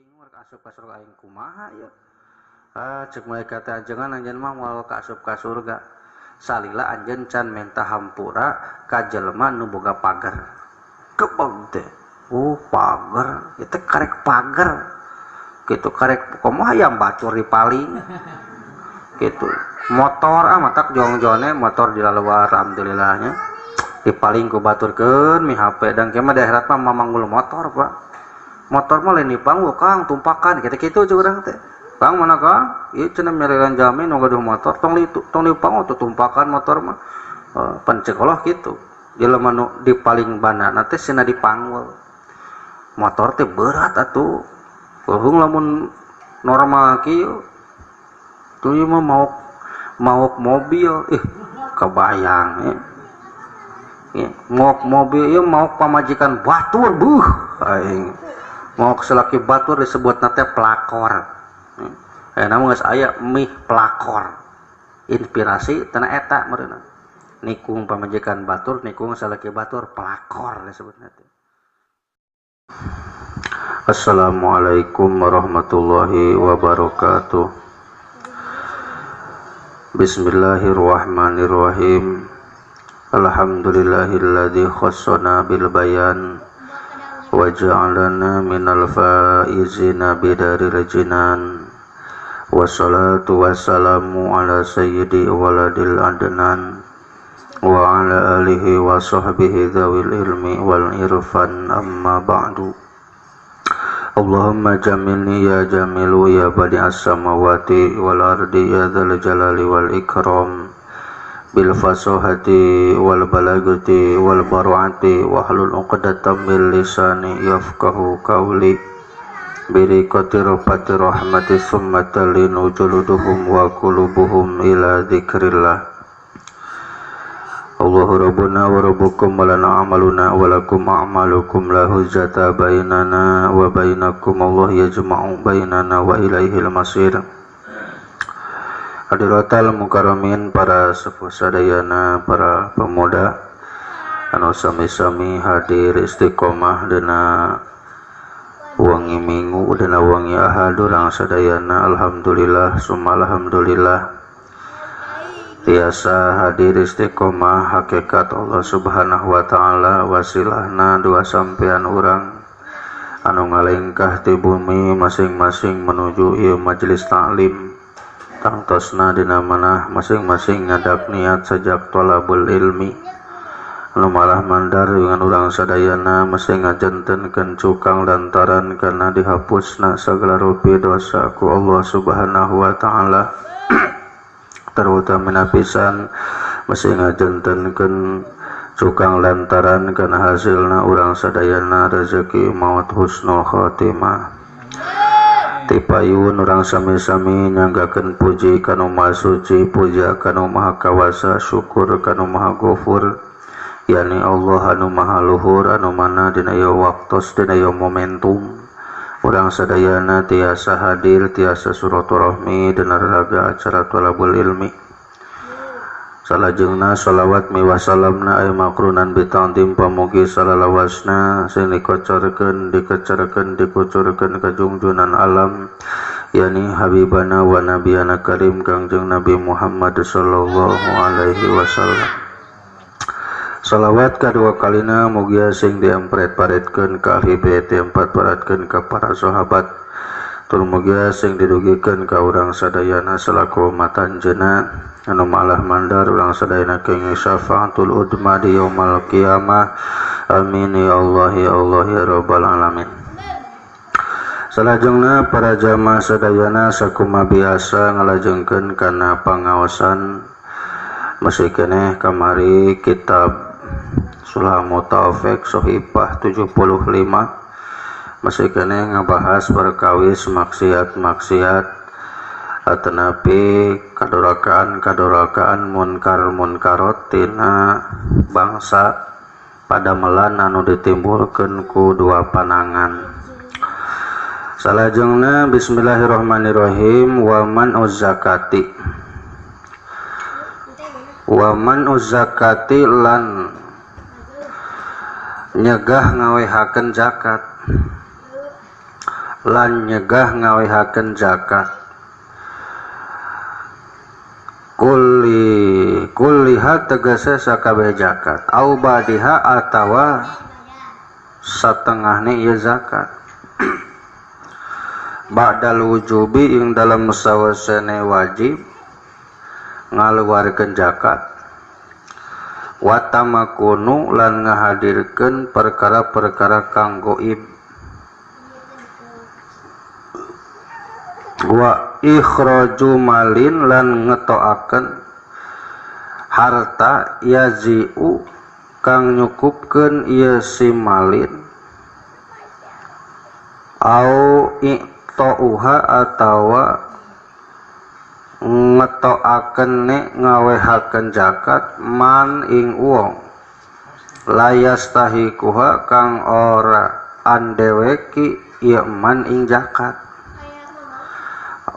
Bingung rek asup ka surga aing kumaha ya. Ah, cek malaikat teh ajengan anjeun mah moal ka asup ka surga. Salila anjeun can menta hampura ka jelema nu boga pagar. Kebeg teh. Oh, pagar. Ieu teh karek pagar. Kitu karek komo hayang batur dipaling. Kitu. Motor ah matak jong-jone motor di laluar alhamdulillahnya. Dipaling ku baturkeun mi HP dan ke mah di akhirat mah mamanggul motor, Pak. Motor mah lain dipanggul, Kang, tumpakan kitu-kitu jeung urang teh. Kang mana Kang? Ieu cenah mereran jamin nu gaduh motor tong tong dipanggul tuh tumpakan motor mah. Pan ceuk Allah kitu. Jelema nu dipaling banana teh cenah dipanggul. Motor teh berat atuh. Euheung lamun normal kieu. Tuh ieu mah maok mobil, ih kebayang ya. Ya, maok mobil ieu maok pamajikan batur buh aing. Maok salaki batur disebutna teh pelakor. Ayeuna mah geus aya mih pelakor. Inspirasi tina eta meureunna. Nikung pamajikan batur, nikung salaki batur, pelakor disebutna teh. Assalamualaikum warahmatullahi wabarakatuh. Bismillahirrahmanirrahim. Alhamdulillahilladzi khassana bil bayan wa ja'alana minal faizina bidaril jinan. Wassalatu wassalamu ala sayyidi waladil adnan wa ala alihi wa sahbihi dzawil ilmi wal irfan, amma ba'du. Allahumma jamilni ya jamilu ya badi'as samawati wal ardi ya dzal jalali wal ikram bil fasahati wal balagati wal bara'ati wahlul 'uqdatam min lisani yafqahu qawli birikati rafati rahmati summa talinu juluduhum wa qulubuhum ila dzikrillah. Allahu rabbuna wa rabbukum wa lana a'maluna wa lakum a'malukum la hujjata bainana wa bainakum, Allah yajma'u bainana wa ilaihil masir. Hadiratal mukarramin, para sepuh sadayana, para pemuda anu sami-sami hadir istiqomah dina wangi minggu dina wangi ahad urang sadayana, alhamdulillah summa alhamdulillah tiasa hadir istiqomah hakikat Allah Subhanahu wa taala wasilahna dua sampean urang anu ngalengkah ti bumi masing-masing menuju ieu majelis taklim tangtosna dina manah masing-masing ngadak niat sejak thalabul ilmi anu malah mandar dengan urang sadayana masing ngajentenkeun cukang lantaran kana dihapusna sagala rupi dosa ku Allah Subhanahu wa taala. Terutama pisan masih ngajentenkeun cukang lantaran kana hasilna urang sadayana rezeki maut husnul khotimah. Tipayun urang sami-sami nyanggakeun puji kanu Maha Suci, puja kanu Maha Kawasa, syukur kanu Maha Gofur, yani Allah anu Maha Luhur anu mana dina ieu waktos dina ieu momentum urang sadayana tiasa hadir tiasa silaturahmi dina raga acara thalabul ilmi. Salajengna shalawat miwah salamna aya makrunan bitangtim pamugi salalawasna sing dikocorkeun dikecerkeun dikucurkeun ka jungjunan alam yani habibana wa nabiyana karim Kangjeng Nabi Muhammad sallallahu alaihi wasallam. Salawat kadua kalina mugia sing diempret-paretkeun ka ahli bait diempat-paretkeun ka para sahabat tur mugia sing didugikeun ka urang sadayana salaku umat anjeunna anu malah mandar urang sadayana kenging syafaatul udma di yaumil qiyamah. Amin ya Allah ya Allah ya rabbal alamin. Salajengna para jamaah sadayana sakumaha biasa ngalajengkeun kana pangaosan masih keneh kamari kitab Sulamut Taufik Sohifah 75 masih keneh ngabahas perkawis maksiat-maksiat atanapi kadorakaan-kadorakaan munkar-munkarot tina bangsa padamelan anu ditimbulkeun ku dua panangan. Salajengna bismillahirrahmanirrahim wa man uzzakati wa man uzzakati lan nyegah ngawehakeun zakat. lan nyegah ngawehakeun zakat kulli kulliha tegese sakabeh zakat au badiha atawa satengahne ieu zakat ba'dal wujubi ing dalam sawasene wajib ngaluarkeun zakat wa tamakunu lan ngahadirkeun perkara-perkara kang gaib wa ikhraju malin lan ngetoakeun harta yazi'u kang nyukupkeun ieu si malin au i'tauha atawa ngetoakeun ne ngawehakeun zakat man ing wong layastahikuha kang ora andeweki ieu man ing zakat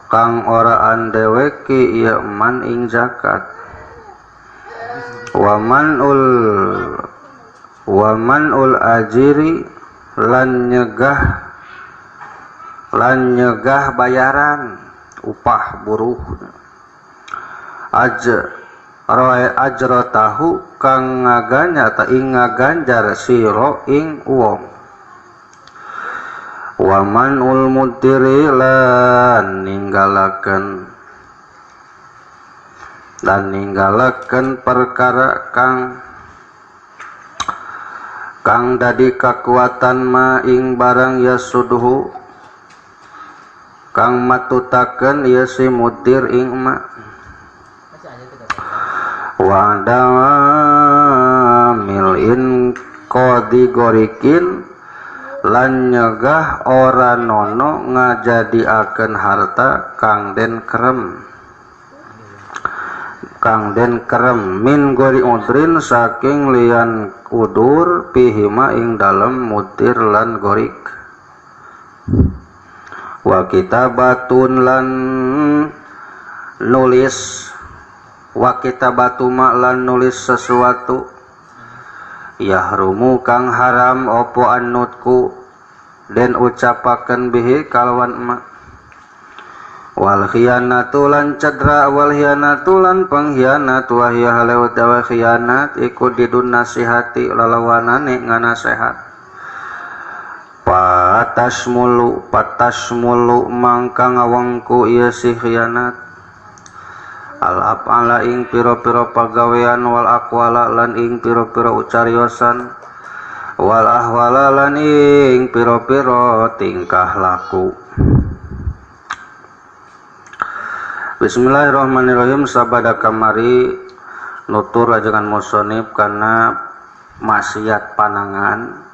kang ora andeweki ieu man ing zakat waman ul ajiri lan nyegah bayaran upah buruh ajrotahu kang ngaganya ta ing ngaganjar sira ing wong waman ul mudiri lan ninggalakeun perkara kang dadi kakuatan ma ing barang yasuduhu kang matutakeun ieu si mudir ing ma wa damil in qadi gorikin lan nyegah ora nono ngajadiakeun harta kang den kerem min gori udrin saking lian udur pihima ing dalem mudir lan gorik wa kitabatun lan nulis wa kitabatuma lan nulis sesuatu yahrumu kang haram opo annutku den ucapaken bihi kalawan ma wal khianatu lan cedra wal khianatu lan pengkhianat wa hiya halawat wa khianat iku didun nasihati lalawanane nganasehat patasmulu mangka ngawengku ieu si khianat al af'ala ing pira-pira pagawean wal aqwala lan ing pira-pira ucariosan wal ahwala lan ing pira-pira tingkah laku. Bismillahirrahmanirrahim. Sabada kamari nutur ajengan musonib karena maksiat panangan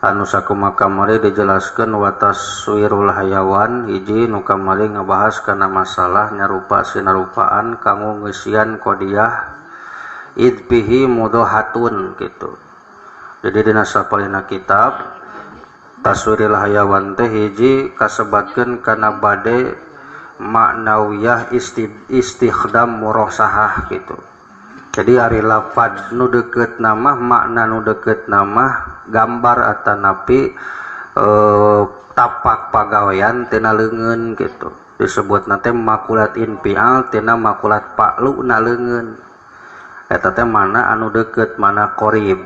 anu sakumaha kamari dijelaskeun wataswirul hayawan hiji nu kamari ngabahas kana masalah nyarupa sinarupaan kanggo ngeusian qodiyah idbihi mudhahatun gitu. Jadi dina sapalina kitab taswiril hayawan teh hiji kasebatkeun kana bade maknawiyah istikhdam murasahah gitu. Jadi ari lafad nu deukeut nama makna nu deukeut nama gambar atanapi tapak pagawean tina leungeun gitu. Disebut nanti makulat infial tina makulat paklu na leungeun. Eta teh mana anu deukeut mana qorib.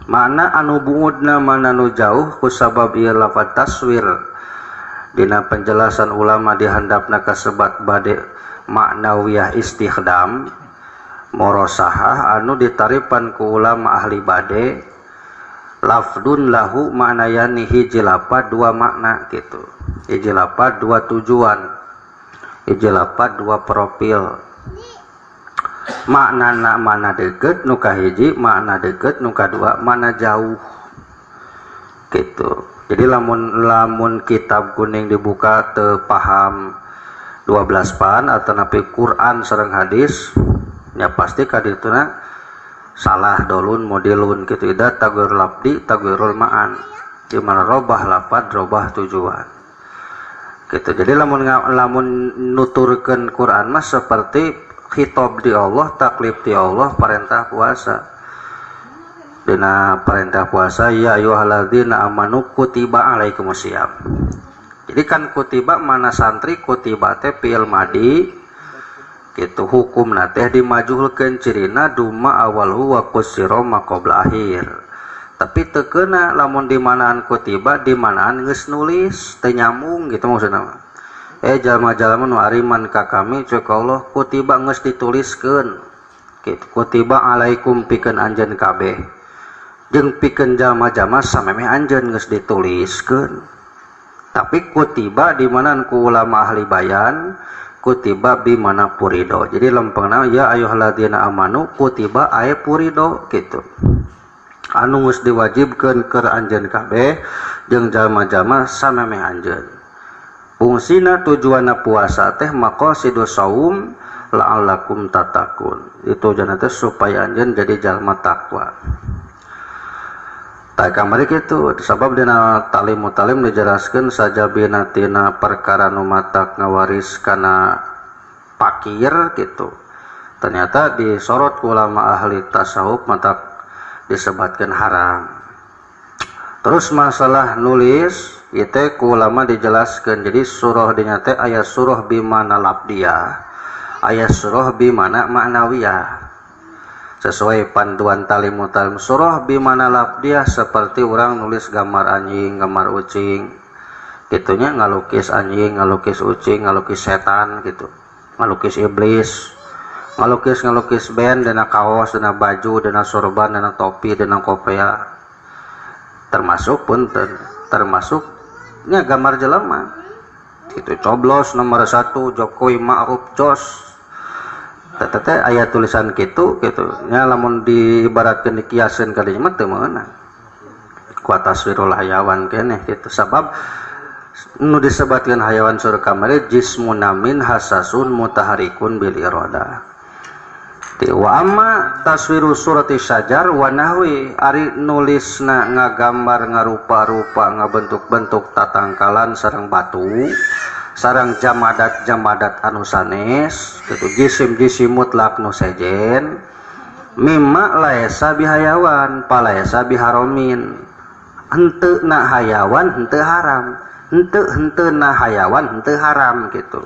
Mana anu bungudna mana anu jauh kusabab ieu lafad taswir. Dina penjelasan ulama dihandapna kasebat bade maknawiyah istikhdam morosahah anu ditaripan ku ulama ahli bade lafdun lahu maknayani hiji lapad dua makna gitu, hiji lapad dua tujuan, hiji lapad dua profil. Maknana mana deket nu kahiji, makna deket nu kadua, mana jauh gitu. Jadi lamun kitab kuning dibuka teu paham 12 pan atau napi Quran sareng hadis ya pasti kadituna salah dolun modelun gitu. Ida tagwirul labdi tagwirul ma'an, di mana robah lapad robah tujuan gitu. Jadi lamun nuturkeun Quran mah seperti khitab di Allah, taklif di Allah, perintah puasa. Dina perintah puasa ya ayyuhalladzina amanu kutiba alaikumusiyam. Jadi kan kutiba mana santri kutiba teh fi'il madi gitu hukumna teh dimajhulkeun cirina duma awalhu wa qusira ma qabla akhir. Tapi teu keuna lamun dimanaan kutiba dimanaan geus nulis teu nyambung gitu maksudna mah. Jalma-jalma nu ariman ka kami ceuk Allah kutiba geus dituliskeun gitu kutiba alaikum pikeun anjeun kabeh. Jeung pikeun jalma-jalma samemeh anjeun geus dituliskeun. Tapi kutiba di mana ku ulama ahli bayan kutiba bi mana purido. Jadi lempengna ya ayyuhalladzina amanu kutiba ae purido gitu. Anu geus diwajibkeun keur anjeun kabeh jeung jalma-jalma samemeh anjeun. Fungsina tujuanna puasa teh maqasidus saum la'allakum tattaqun. Itu tujuanna teh supaya anjeun jadi jalma takwa. Tak kamari kitu sabab dina talim mutalim dijelaskeun sajabina tina perkara nu matak ngawaris kana pakir gitu. Ternyata disorot ku ulama ahli tasawuf matak disebatkeun haram. Terus masalah nulis ieu teh ku ulama dijelaskeun. Jadi surah dinya teh aya surah bimana labdiyah, aya surah bimana ma'nawiyah. Sesuai panduan talim mutalim surah bimana labdiyah seperti orang nulis gambar anjing, gambar ucing gitunya, ngalukis anjing, ngalukis ucing, ngalukis setan gitu, ngalukis iblis, ngalukis band dina kaos, dina baju, dina sorban, dina topi, dina kopea, termasuk punten, termasuknya gambar jelema gitu, coblos nomor 1 Jokowi Ma'ruf jos. Tete aya tulisan kitu gitu nya lamun diibaratkeun dikiaskeun ka dinya mah teu meunang ku taswirul hayawan keneh gitu sabab nu disebatkeun hayawan surga kamari jismun namin hasasun mutaharikun bil irada. Wa amma taswiru surati syajar wa nahwi ari nulisna ngagambar ngarupa-rupa ngabentuk-bentuk tatangkalan sareng batu sarang jamadat-jamadat anu sanes gitu jisim-jisim mutlak nu sejen mimma laesa bihayawan palaesa biharomin henteu na hayawan henteu haram henteu henteu na hayawan henteu haram gitu.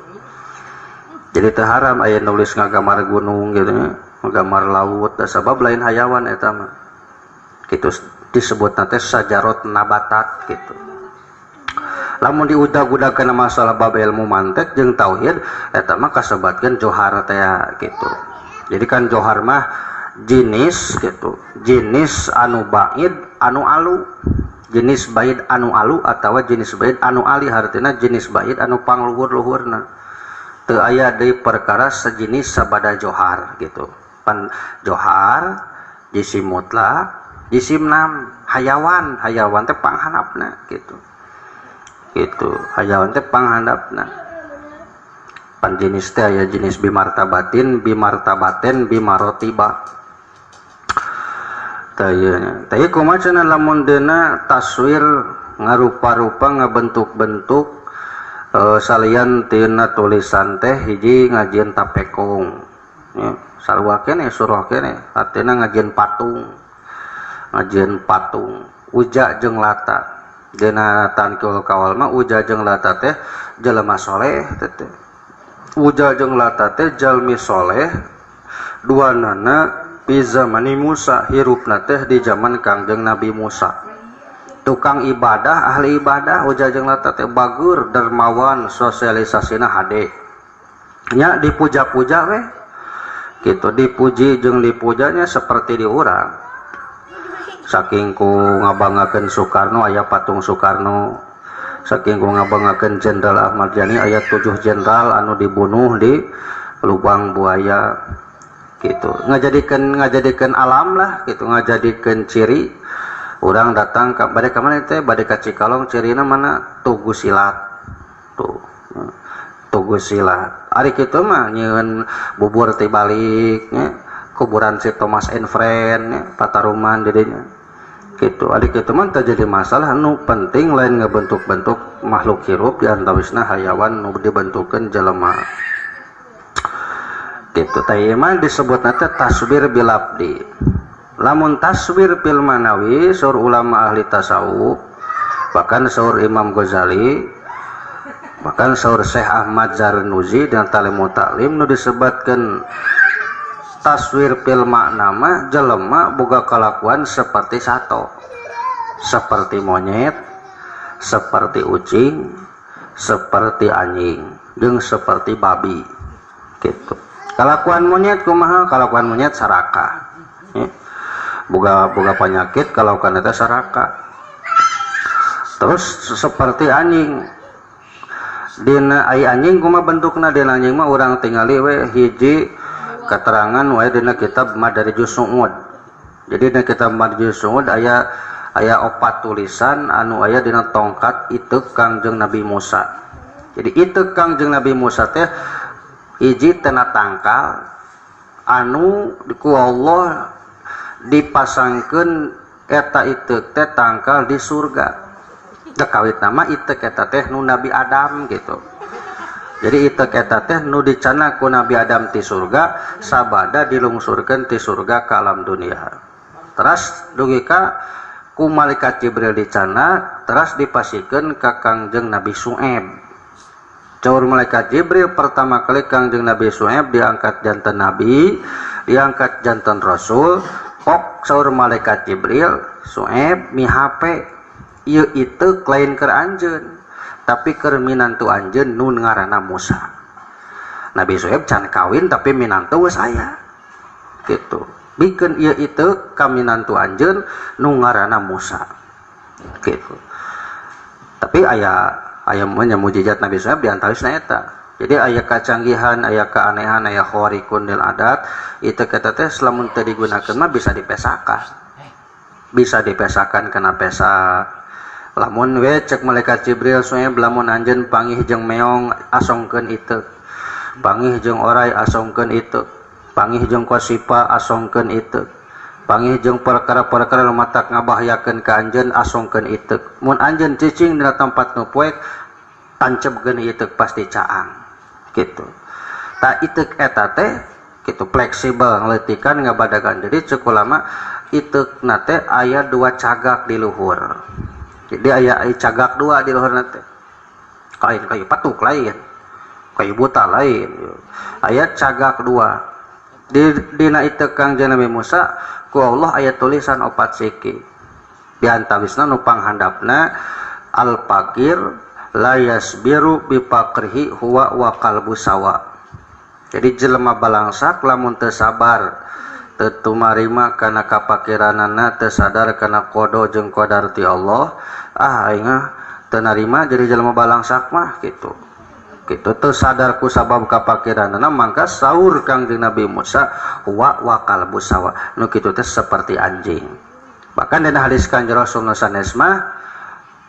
Jadi teu haram aya nulis ngagambar gunung gitu nya ngagambar laut da sabab lain hayawan eta mah gitu disebutna teh sajarot nabatat gitu. Lamun diudag-udag kana masalah bab ilmu mantek jeung tauhid eta mah kasebatkeun johar teh gitu. Jadi kan johar mah jenis gitu, jenis anu baid anu alu, jenis baid anu alu atawa jenis baid anu ali hartina jenis baid anu pangluhur-luhurna. Teu aya deui perkara sejenis sabada johar gitu. Pan johar jisim mutlak, jisim nam, hayawan, hayawan teh panghandapna gitu. Gitu hayawan teh panghandapna pan jenis teh aya jenis bimartabatin bimartabaten bimarotiba teh ieu nya teh kumaha cenah lamun deuna taswir ngarupa-rupa ngabentuk-bentuk salian tina tulisan teh hiji ngajieun tapekong nya sarua keneh surah keneh artina ngajieun patung uja jeung lata. Dina tankil kawal mah uja jeung lata teh jelema soleh teh uja jeung lata teh jalmi soleh duanana pi zamani Musa hirupna teh di zaman Kangjeng Nabi Musa tukang ibadah ahli ibadah uja jeung lata teh bagur dermawan sosialisasina hade nya dipuja-puja weh gitu dipuji jeung dipujanya seperti di urang. Saking ku ngabanggakeun Soekarno aya patung Soekarno, saking ku ngabanggakeun Jenderal Ahmad Yani aya 7 jenderal anu dibunuh di lubang buaya gitu. Ngajadikeun alam lah gitu, ngajadikeun ciri urang datang ka bade ka mana teh bade ka Cikalong cirina mana tugu silat tuh. Tugu silat. Ari kitu mah nyieun bubur ti balik nya kuburan si Thomas and Friend nya pataruman didinya. Gitu ari kitu mah teu jadi masalah nu penting lain ngebentuk-bentuk makhluk hirup di antawisna hayawan nu dibentukeun jelema gitu. Teh ieu mah disebutna teh tasbir bilabdi. Lamun taswir fil manawi saur ulama ahli tasawuf, bahkan saur Imam Ghazali, bahkan saur Syekh Ahmad Zarnuzi dan Talimut Taklim nu disebatkeun taswir fil makna mah jelema boga kalakuan seperti sato, seperti monyet, seperti ucing, seperti anjing, jeung seperti babi gitu. Kalakuan monyet kumaha? Kalakuan monyet sarakah. Ya. Boga penyakit kalakuan eta sarakah. Terus seperti anjing. Dina ai anjing kumaha bentukna? Dina anjing mah urang tingali we hiji keterangan wae dina kitab Madarijus Su'ud. Jadi dina kitab Madarijus Su'ud aya opat tulisan anu aya dina tongkat iteuk Kangjeng Nabi Musa. Jadi iteuk Kangjeng Nabi Musa teh hiji tina tangkal anu ku Allah dipasangkeun eta iteuk teh tangkal di surga. Da kawit nama iteuk eta teh nu Nabi Adam gitu. Jadi iteuk eta teh nu dicana ku Nabi Adam ti surga sabada dilungsurkeun ti surga ka alam dunia. Teras dugi ka ku malaikat Jibril dicana teras dipasikeun ka Kangjeng Nabi Su'aib. Caur malaikat Jibril pertama kali Kangjeng Nabi Su'aib diangkat jantan nabi, diangkat jantan rasul, pok saur malaikat Jibril, Su'aib mihape ieu iteuk lain keur anjeun, tapi keur minantu anjeun nu ngaranna Musa. Nabi Su'aib can kawin tapi minantu geus aya. Gitu. Bikeun ieu iteuk ka minantu anjeun nu ngaranna Musa. Gitu. Tapi aya nya mujizat Nabi Su'aib diantawisna eta. Jadi aya kacanggihan, aya keanehan, aya khawariqun lil adat, iteuk eta teh lamun teu digunakeun mah bisa dipesakan. Bisa dipesakan kana pesa. Lamun we cek malaikat Jibril Su'aib lamun anjeun pangih jeung meong asongkeun iteuk. Pangih jeung orai asongkeun iteuk. Pangih jeung kosipa asongkeun iteuk. Pangih jeung perkara-perkara nu matak ngabahayakeun ka anjeun asongkeun iteuk. Mun anjeun cicing dina tempat nu poek tancebkeun iteuk pasti caang. Gitu. Ta iteuk eta teh kitu fleksibel ngaleutikan ngabadagan. Jadi cek ulama iteukna teh aya dua cagak di luhur. Jadi aya cagak dua di luhurna teh. Lain kayu patuk lain, kayu buta lain. Aya cagak dua. Di dina iteuk Kangjeng Nabi Musa ku Allah aya tulisan opat siki. Di antawisna nu panghandapna al fakir la yasbiru bi fakrihi huwa wa qalbu sawa. Jadi jelema balangsak lamun teu sabar, teu tumarima kana kapakiranana, teu sadar kana qada jeung qadar ti Allah, ah aing mah teu narima jadi jelema balangsak mah gitu. Gitu teu sadar ku sabab kapakiranana mangka saur Kangjeng Nabi Musa wa wa qalbu sawa. Nu kitu teh seperti anjing. Bahkan dina hadis Kangjeng Rasul sanes mah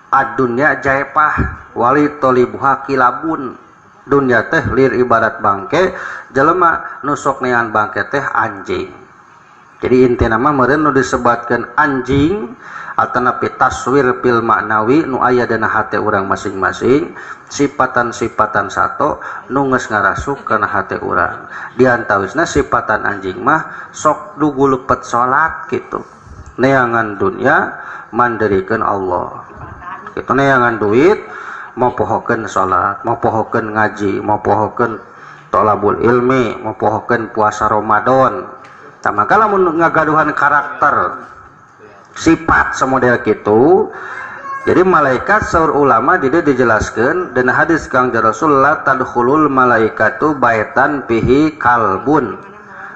ad-dunya jaepah wali tolibuha kilabun. Dunya teh lir ibarat bangke, jelema nu sok neangan bangke teh anjing. Jadi intina mah meureun nu disebatkeun anjing atanapi taswir fil maknawi nu aya dina hate urang masing-masing, sipatan-sipatan sato nu geus ngarasuk kana hate urang. Di antawisna sipatan anjing mah sok dugulepet salat gitu. Neangan dunya mandirikeun Allah. Kitu neangan duit mopohokeun salat, mopohokeun ngaji, mopohokeun tolabul ilmi, mopohokeun puasa Ramadan. Tah maka lamun ngagaduhan karakter sifat semodel kitu, jadi malaikat saur ulama di dieu dijelaskeun dina hadis Kangjeng Rasul la tadkhulul malaikatu baitan fihi kalbun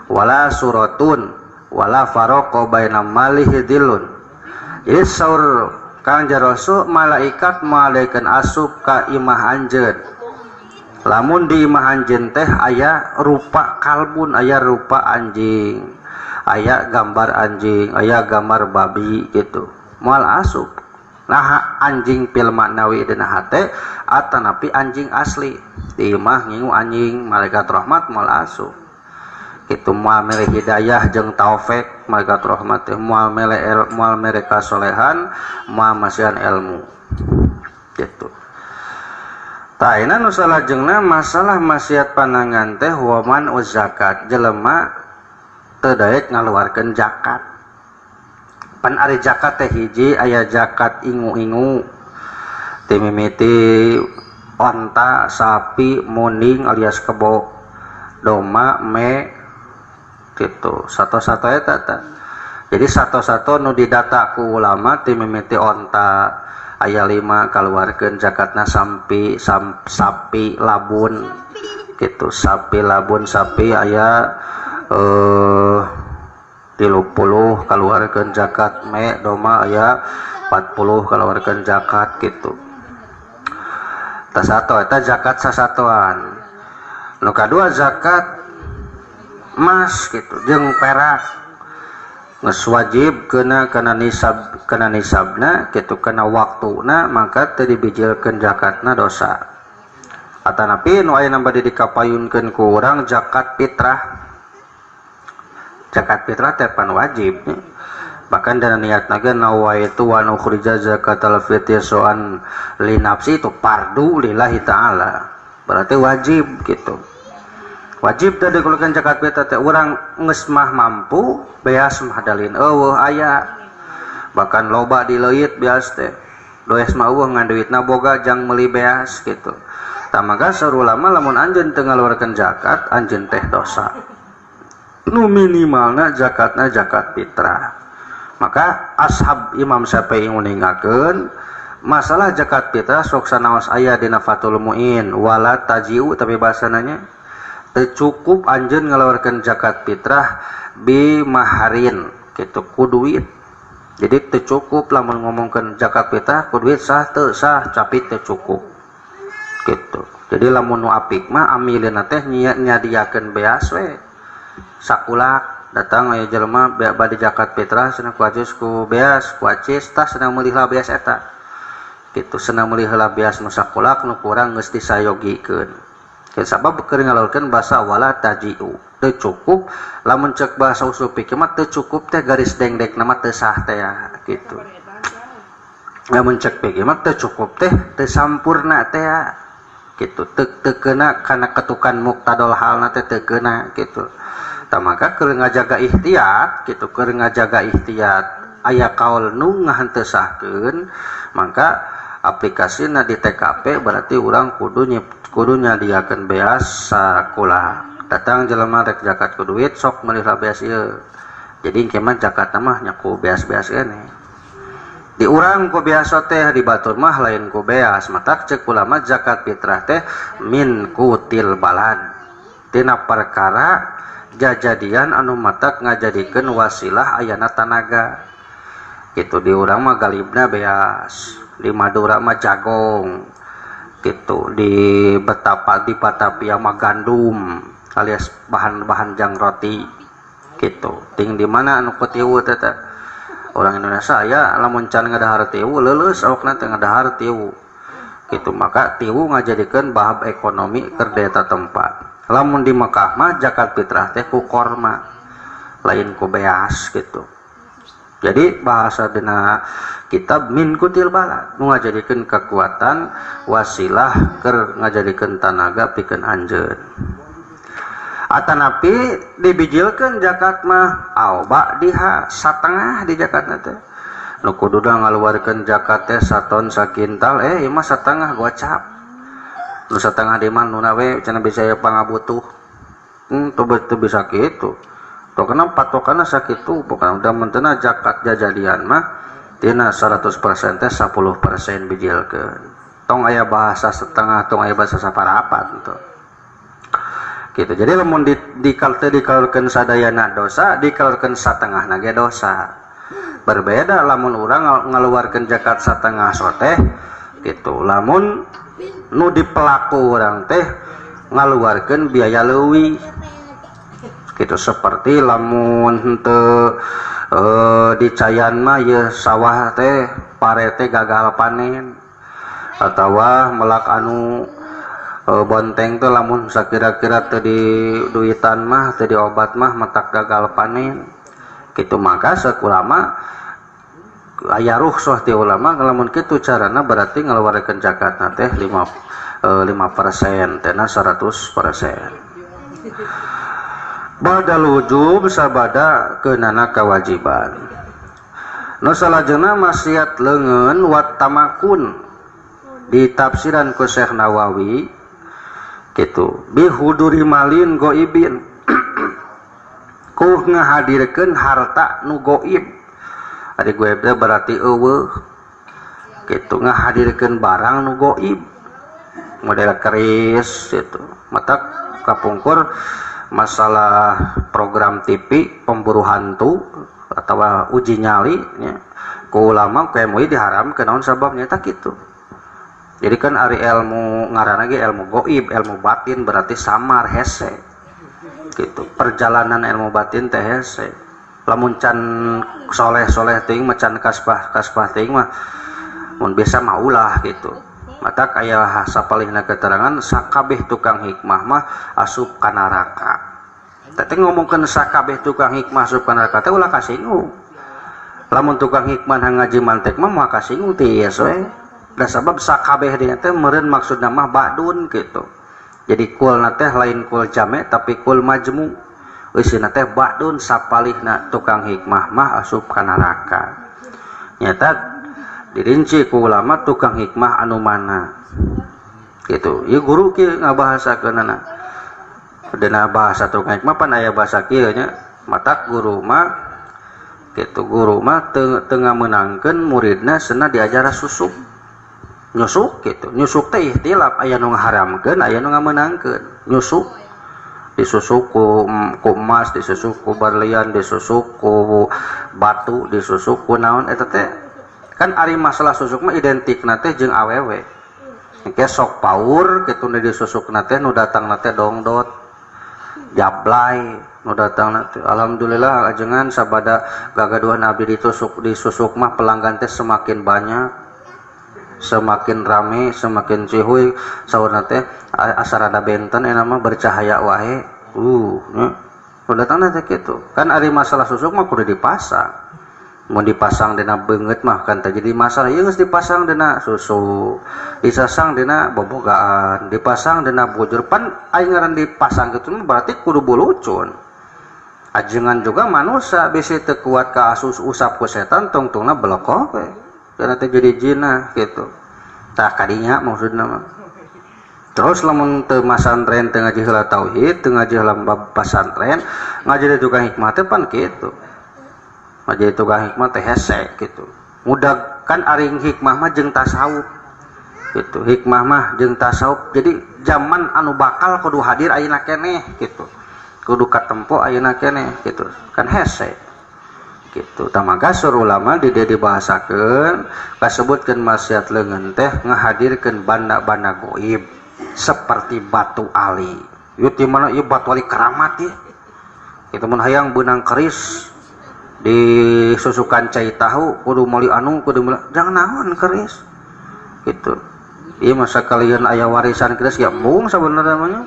wala suratun wala faraqa baina malihi dhillun. Jadi saur Kangjeng Rasul malaikat malaikan asup ka imah anjeun. Lamun di imah anjeun teh aya rupa kalbun, aya rupa anjing, aya gambar anjing, aya gambar babi gitu. Moal asup. Nah anjing fil maknawi dina hate atanapi anjing asli. Di imah ngingu anjing, malaikat rahmat moal asup. Kitu moal mere hidayah jeung taufik malaikat rahmat teh moal mere moal mere kasolehan, moal masihan ilmu. Gitu. Tah ayeuna nu salajengna masalah maksiat panangan teh waman zakat, jelema teu daek ngaluarkeun zakat. Pan ari zakat teh hiji aya zakat ingu-ingu ti mimiti onta, sapi, munding alias kebo, doma, me gitu. Sato-sato eta teh. Jadi sato-sato nu didata ku ulama ti mimiti onta aya 5 kaluarkeun zakatna sampi, sapi labun gitu. Sapi labun sapi aya 30 kaluarkeun zakat, me doma aya 40 kaluarkeun zakat gitu. Tah sato eta zakat sasatoan. Nu kadua zakat emas gitu jeung perak. Geus wajib kena kana nisab, kana nisabna gitu, kana waktuna, maka teu dibijilkeun zakatna dosa. Atanapi nu aya bade dikapayunkeun ku urang zakat fitrah. Zakat fitrah teh pan wajib. Bahkan dana niatna ge nawaitu wa nukhrija zakatal fitri soan li nafsi itu fardu lillahi ta'ala. Berarti wajib gitu. Wajib teh dikeluarkan zakat fitrah teh urang geus mah mampu beas mah dalin eueuh aya. Bahkan loba dileuit beas teh. Beas mah eueuh ngan duitna boga jang meuli beas gitu. Tah maka saur ulama lamun anjeun teu ngaluarkeun zakat anjeun teh dosa. Nu minimalna zakatna zakat fitrah. Maka ashab Imam Syafi'i nguningakeun masalah zakat fitrah sok sanaos aya dina Fathul Muin wala tajiu tapi bahasananya teu cukup anjeun ngaluarkeun zakat fitrah bi maharin kitu ku duit. Jadi teu cukup lamun ngomongkeun zakat fitrah ku duit sah teu sah tapi teu cukup gitu. Jadi lamun nu apik mah amilina teh nyadiakeun beas we sakulak. Datang aya jelema bade zakat fitrah cenah ku acis ku beas ku acis tah senang meuli heula beas eta kitu, senang meuli heula beas nu sakulak nu kurang geus disayogikeun. Sabab keur ngaluarkeun basa wala tajiu teu cukup lamun cek bahasa usul fikih mah teu cukup teh garis dengdekna mah teu sah teh ya kitu. Lamun cek fikih mah teu cukup teh teu sampurna teh ya kitu, teu keuna kana ketukan muktadol halna teh teu keuna kitu. Tah maka keur ngajaga ihtiyat kitu, keur ngajaga ihtiyat aya kaul nu ngahenteu sahkeun maka aplikasina di TKP berarti urang kudu nyadiakeun beas sakola. Datang jelema rek zakat ku duit sok meuli lah beas ieu. Jadi engke mah zakatna mah nya ku beas-beas keneh. Di urang ku beas teh di batur mah lain ku beas. Matak ceuk ulama zakat fitrah teh min kutil balad. Tina perkara jajadian anu matak ngajadikeun wasilah ayana tanaga. Gitu di urang mah galibna beas, di Madura mah jagong gitu, di Betapa di Batavia mah gandum alias bahan-bahan jang roti gitu. Ting di mana anu kutiwu teh teh. Orang Indonesia ya lamun can ngadahar tiwu leuleus awakna teh ngadahar tiwu gitu. Maka tiwu ngajadikeun bahab ekonomi keur di eta tempat. Lamun di Mekah mah zakat fitrah teh ku korma lain ku beas gitu. Jadi bahasa dina kitab min kutil balad nu ngajadikeun kekuatan wasilah keur ngajadikeun tanaga pikeun anjeun. Atanapi dibijilkeun zakat mah au ba'diha satengah di zakatna teh. Nu kuduna ngaluarkeun zakat teh saton sakintal ieu mah satengah gocap. Nu satengah di mah nuna we cenah bisa aya pangabutuh. Teu bisa kitu. Pokona patokanna sakitu, pokona udah mentena zakat jajadian mah tina 100% teh 10% bijilkeun. Tong aya bahasa setengah, tong aya bahasa saparapat tuh. Gitu. Jadi lamun dikaluarkeun sadayana dosa, dikaluarkeun satengahna ge dosa. Berbeda lamun urang ngaluarkeun zakat satengah soteh gitu. Lamun nu dipelaku urang teh ngaluarkeun biaya leuwih. Gitu seperti lamun henteu dicayan mah ye sawah teh pare teh gagal panen atawa melak anu bonteng teh lamun sakira-kira teu di duitan mah teu diobat mah matak gagal panen gitu. Maka sakulama aya rukhsah ti ulama lamun kitu carana berarti ngaluarkeun zakatna teh 5% teh 100%. Badal wujub sabada keunana kewajiban. Nu salajengna maksiat leungeun wat tamakun ditafsiran ku Syekh Nawawi kitu bihuduri malin goibin ku ngahadirkeun harta nu goib. Ari goib teh berarti eueuh kitu ngahadirkeun barang nu goib model keris gitu. Matak kapungkur masalah program TV pemburu hantu atau uji nyali nya ku ulama ku MUI diharamkeun naon sababnya tah kitu. Jadi kan ari ilmu ngaranna ge ilmu goib, ilmu batin berarti samar hese. Gitu. Perjalanan ilmu batin teh hese. Lamun can soleh-soleh teuing mah can kasbah-kasbah teuing mah mun bisa mah ulah gitu. Mata aya sapalihna keterangan sakabeh tukang hikmah mah asup ka neraka. Teh ngomongkeun sakabeh tukang hikmah asup ka neraka teh ulah kasinggung. Lamun tukang hikmah ngaji mantek mah moal kasinggung tiis we. Da sabab sakabeh dinya teh meureun maksudna mah ba'dun gitu. Jadi kulna teh lain kul jame tapi kul majmu. Eusina teh ba'dun sapalihna tukang hikmah mah asup ka neraka. Nyata dirinci ku ulama tukang hikmah anu mana gitu. Ieu guru kieu ngabahasakeunana. Dina bahasa tukang hikmah pan aya bahasa kieu nya. Matak guru mah gitu, guru mah teu ngamenangkeun muridna cenah diajar susuk. Nyusuk gitu. Nyusuk teh ihtilaf aya nu ngaharamkeun aya nu ngamenangkeun. Nyusuk disusuk ku emas, disusuk ku berlian, disusuk ku batu, disusuk ku naon eta teh. Kan ari masalah susuk mah identikna teh jeung awewe. Engke sok paur kitu nu disusukna teh nu datangna teh dongdot, jablay nu datangna teh. Alhamdulillah ajengan sabada gagaduhan abdi ditusuk disusuk mah pelanggan teh semakin banyak, semakin rame, semakin cihuy. Saurna teh asa rada benten eta mah bercahaya wae. Nya. Nu datangna teh kitu. Kan ari masalah susuk mah kudu dipasang. Mun dipasang dina beungeut mah kan teh jadi masalah. Ieu geus dipasang dina susu, disasang dina bobogaan, dipasang dina bujur. Pan aing ngaran dipasang kitu mah berarti kudu bulucun. Ajengan juga manusia bisi teu kuat ka asus usap ku setan tungtungna belokok we. Karena teh jadi jinah gitu. Tah kadinya maksudna mah. Terus lamun teu masantren teu ngaji heula tauhid, teu ngaji heula bab pasantren, ngaji di tukang hikmah teh pan kitu. Ngaji tukang hikmah teh hese gitu. Mudah kan aring hikmah mah jeung tasawuf gitu. Hikmah mah jeung tasawuf. Jadi zaman anu bakal kudu hadir ayeuna keneh gitu. Kudu katempo ayeuna keneh gitu. Kan hese gitu. Tah maka sur ulama di dieu dibahasakeun kasebutkeun maksiat leungeun teh ngahadirkeun banda-banda goib seperti batu ali. Ieu ti mana ieu batu ali keramat ieu. Kitu mun hayang beunang keris di susukan cai tahu kudu meuli anu kudu meuli jangan naon keris gitu. Ieu masa kalian aya warisan keris ya mung sabenerna mah nya.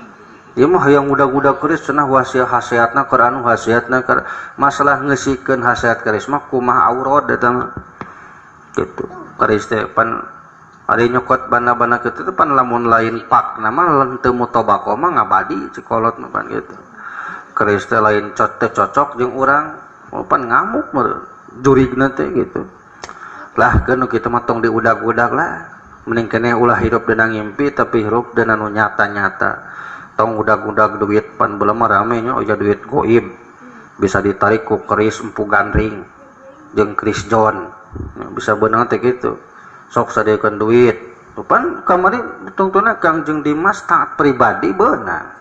Ieu mah hayang udag-udag keris cenah wasiat hasiatna keur anu hasiatna keur masalah ngeusikeun hasiat keris mah kumaha aurad eta mah gitu. Keris teh pan ari nyokot banda-banda kitu teh pan lamun lain pakna mah teu mutobaqo mah ngabadi cikolot mah pan gitu. Keris teh lain teu cocok jeung urang pan ngamuk meureun jurigna teh gitu. Lah keun nu kitu mah tong diudag-udag lah. Mending keneh ulah hirup dina ngimpi tapi hirup dina nu nyata-nyata. Tong udag-udag duit pan beula mah rame nya aya duit goib. Bisa ditarik ku keris Empu Gandring jeung Chris John. Ya, bisa beunang teh kitu. Sok sadieukeun duit. Pan kamari tungtuna Kang Jeng Dimas taat pribadi beunang.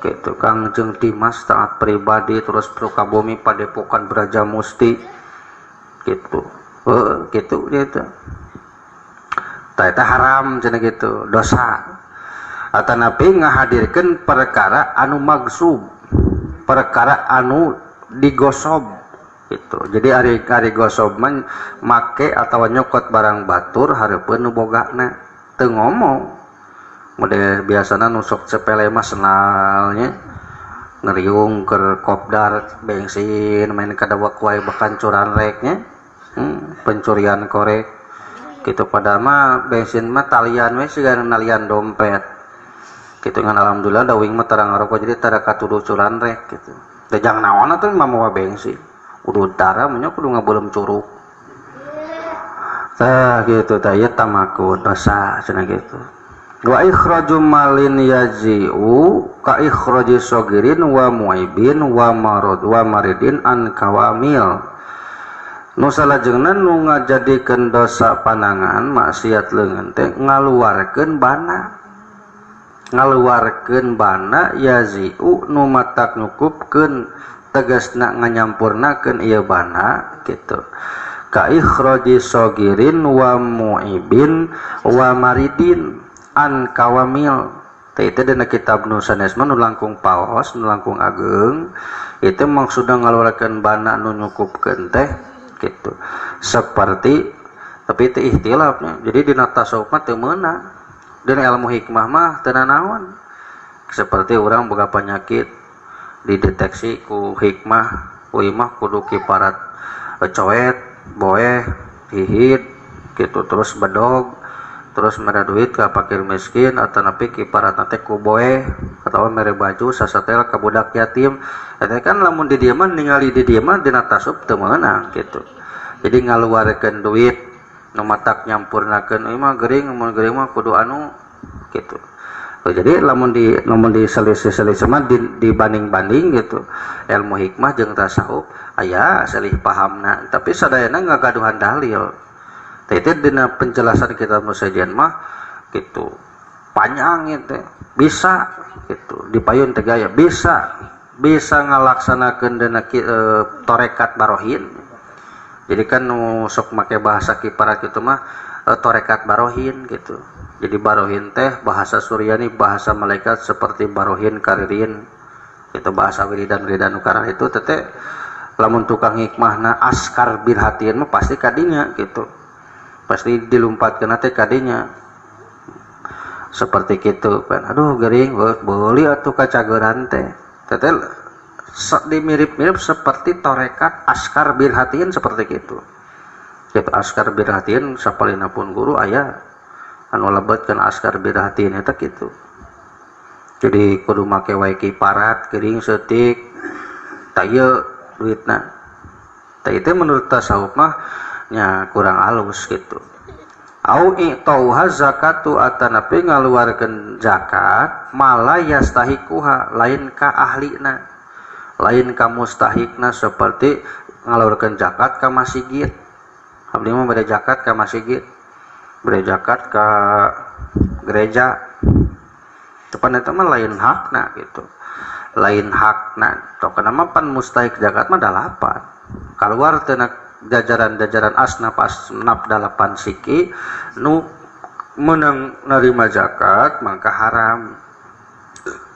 Gitu Kang Jeng Dimas taat pribadi terus Sukabumi Padepokan Braja Musti gitu. Gitu gitu. Tah eta haram cenah gitu, dosa. Atanapi ngahadirkeun perkara anu magsub, perkara anu digosob gitu. Jadi ari gosob mah make atawa nyokot barang batur hareupeun nu bogana teu ngomong. Model biasana nu sok sepele mah senalnya ngeriung keur kopdar bensin main kadawak wae bahkan curan reknya, pencurian korek gitu. Padahal mah bensin mah talian we siga nalian dompet gitu. Ngan alhamdulillah da wing mah tara ngarokok jadi tara katuduh curan rek gitu. Da jang naon atuh mah mawa bensin udah tara mah kudu ngabeuleum curug. Tah gitu tah ieu tamakun dosa cenah gitu. Wa ikhraju malin yaji'u ka ikhraji sogirin wa muibin wa marad wa maridin an kawamil. Nu salajengna nu ngajadikeun dosa panangan maksiat leungeun teh ngaluarkeun bana. Ngaluarkeun bana yazi'u nu matak nyukupkeun tegasna nganyampurnakeun ieu bana gitu. Ka ikhraji sogirin wa muibin wa maridin an kawamil. Teh itu dina kitab nu sanes mah nu langkung paos, nu langkung ageng. Itu maksudna ngaluarkeun bana nu nyukupkeun teh gitu. Seperti tapi itu ikhtilafnya. Jadi dina tasawuf mah teu meunang. Dina ilmu hikmah mah teu nanaon. Seperti urang boga penyakit dideteksi ku hikmah, ku imah kudu kiparat coet, boeh, hihit gitu, terus bedog, terus mere duit ka fakir miskin atau nepi kiparatna teh ku boeh atawa mere baju sasatel ka budak yatim. Eta kan lamun di dieu mah ningali di dieu mah dina tasawuf teu meunang gitu. Jadi ngaluarkeun duit nu matak nyampurnakeun ieu mah gering, mun gering mah kudu anu gitu. Oh, jadi lamun di lamun diselisih-selisih mah dibanding-banding gitu. Ilmu hikmah jeung tasawuf aya selih pahamna, tapi sadayana ngagaduhan dalil. Teh itu dina penjelasan kitab Musajian mah gitu. Panjang itu bisa gitu dipayun teh gaya bisa bisa ngalaksanakeun dina torekat barohin. Jadi kan nu sok make bahasa kiparat gitu mah torekat barohin gitu. Jadi barohin teh bahasa Suryani, bahasa malaikat seperti barohin karirin itu bahasa wiridan-wiridan ukara itu teh lamun tukang hikmahna askar birhatian mah pasti kadinya gitu. Pasti dilumpatkeun teh kadinya. Seperti gitu kan. Aduh gering beuli atuh kacageran teh. Teh dimirip-mirip seperti torekat askar birhatian seperti gitu. Gitu askar birhatian sapalina pun guru aya anu lebetkeun askar birhatian eta kitu. Jadi kudu make wae kiparat gering seutik tah ieu duitna. Tah ieu menurut tasawuf mah nya kurang alus gitu. Au i'tauha zakatu atanapi ngaluarkeun zakat mala yastahikuha lain ka ahlina. Lain ka mustahikna seperti ngaluarkeun zakat ka masjid. Abdi mah bade zakat ka masjid, bade zakat ka gereja. Tepan eta mah lain hakna gitu. Lain hakna. Tokana mah pan mustahik zakat mah dalapan. Kaluar teu jajaran-jajaran asnaf asnaf dalapan siki nu menang nerima zakat maka haram.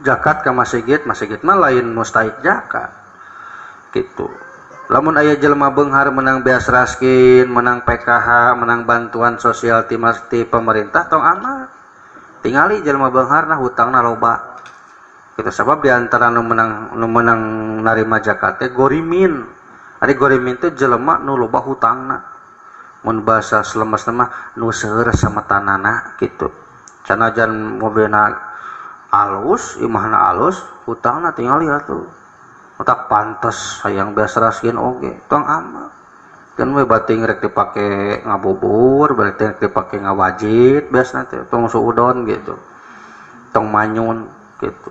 Zakat ka masjid, masjid mah lain mustahik zakat. Gitu. Lamun aya jelema beunghar menang beas raskin, menang PKH, menang bantuan sosial ti pemerintah tong amat. Tingali jelema beunghar nah hutangna loba. Gitu sebab di antara nu menang narima zakat teh gorimin. Ari gorimin teh jelema nu loba hutangna. Mun bahasa selemasna mah nu seueur sametanana gitu. Sanajan mobilna alus, imahna alus, hutangna tingali atuh. Otak pantes hayang beas raskin oge, tong amat. Kan we bating rek dipake ngabubur, berarti rek dipake ngawajit biasna teh, tong suudon gitu. Tong manyun gitu.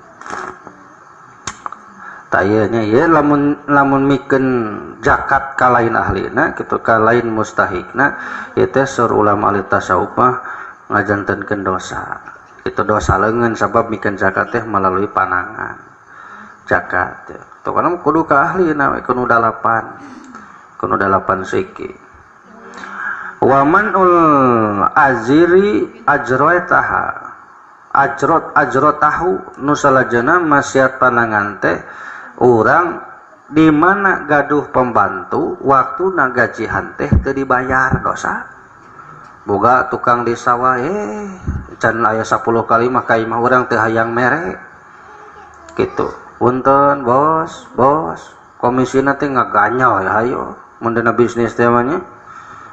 Tah ieu nya ieu lamun mikeun zakat ka lain ahlina kitu ka lain mustahikna ieu teh saur ulama ahli tasawuf mah ngajantenkeun dosa. Itu dosa leungeun sabab mikeun zakat teh melalui panangan. Zakat teh karena kudu ka ahlina we kudu dalapan siki. Wa manul aziri ajrotaha ajrot ajrotahu nu salajena maksiat panangan teh urang di mana gaduh pembantu waktu nagajihan teh teu dibayar dosa. Boga tukang di sawah can aya 10 kali mah ka imah urang teu hayang mere gitu. Punten bos, bos komisina teh ngaganyal ya hayo mun dina bisnis teh mah nya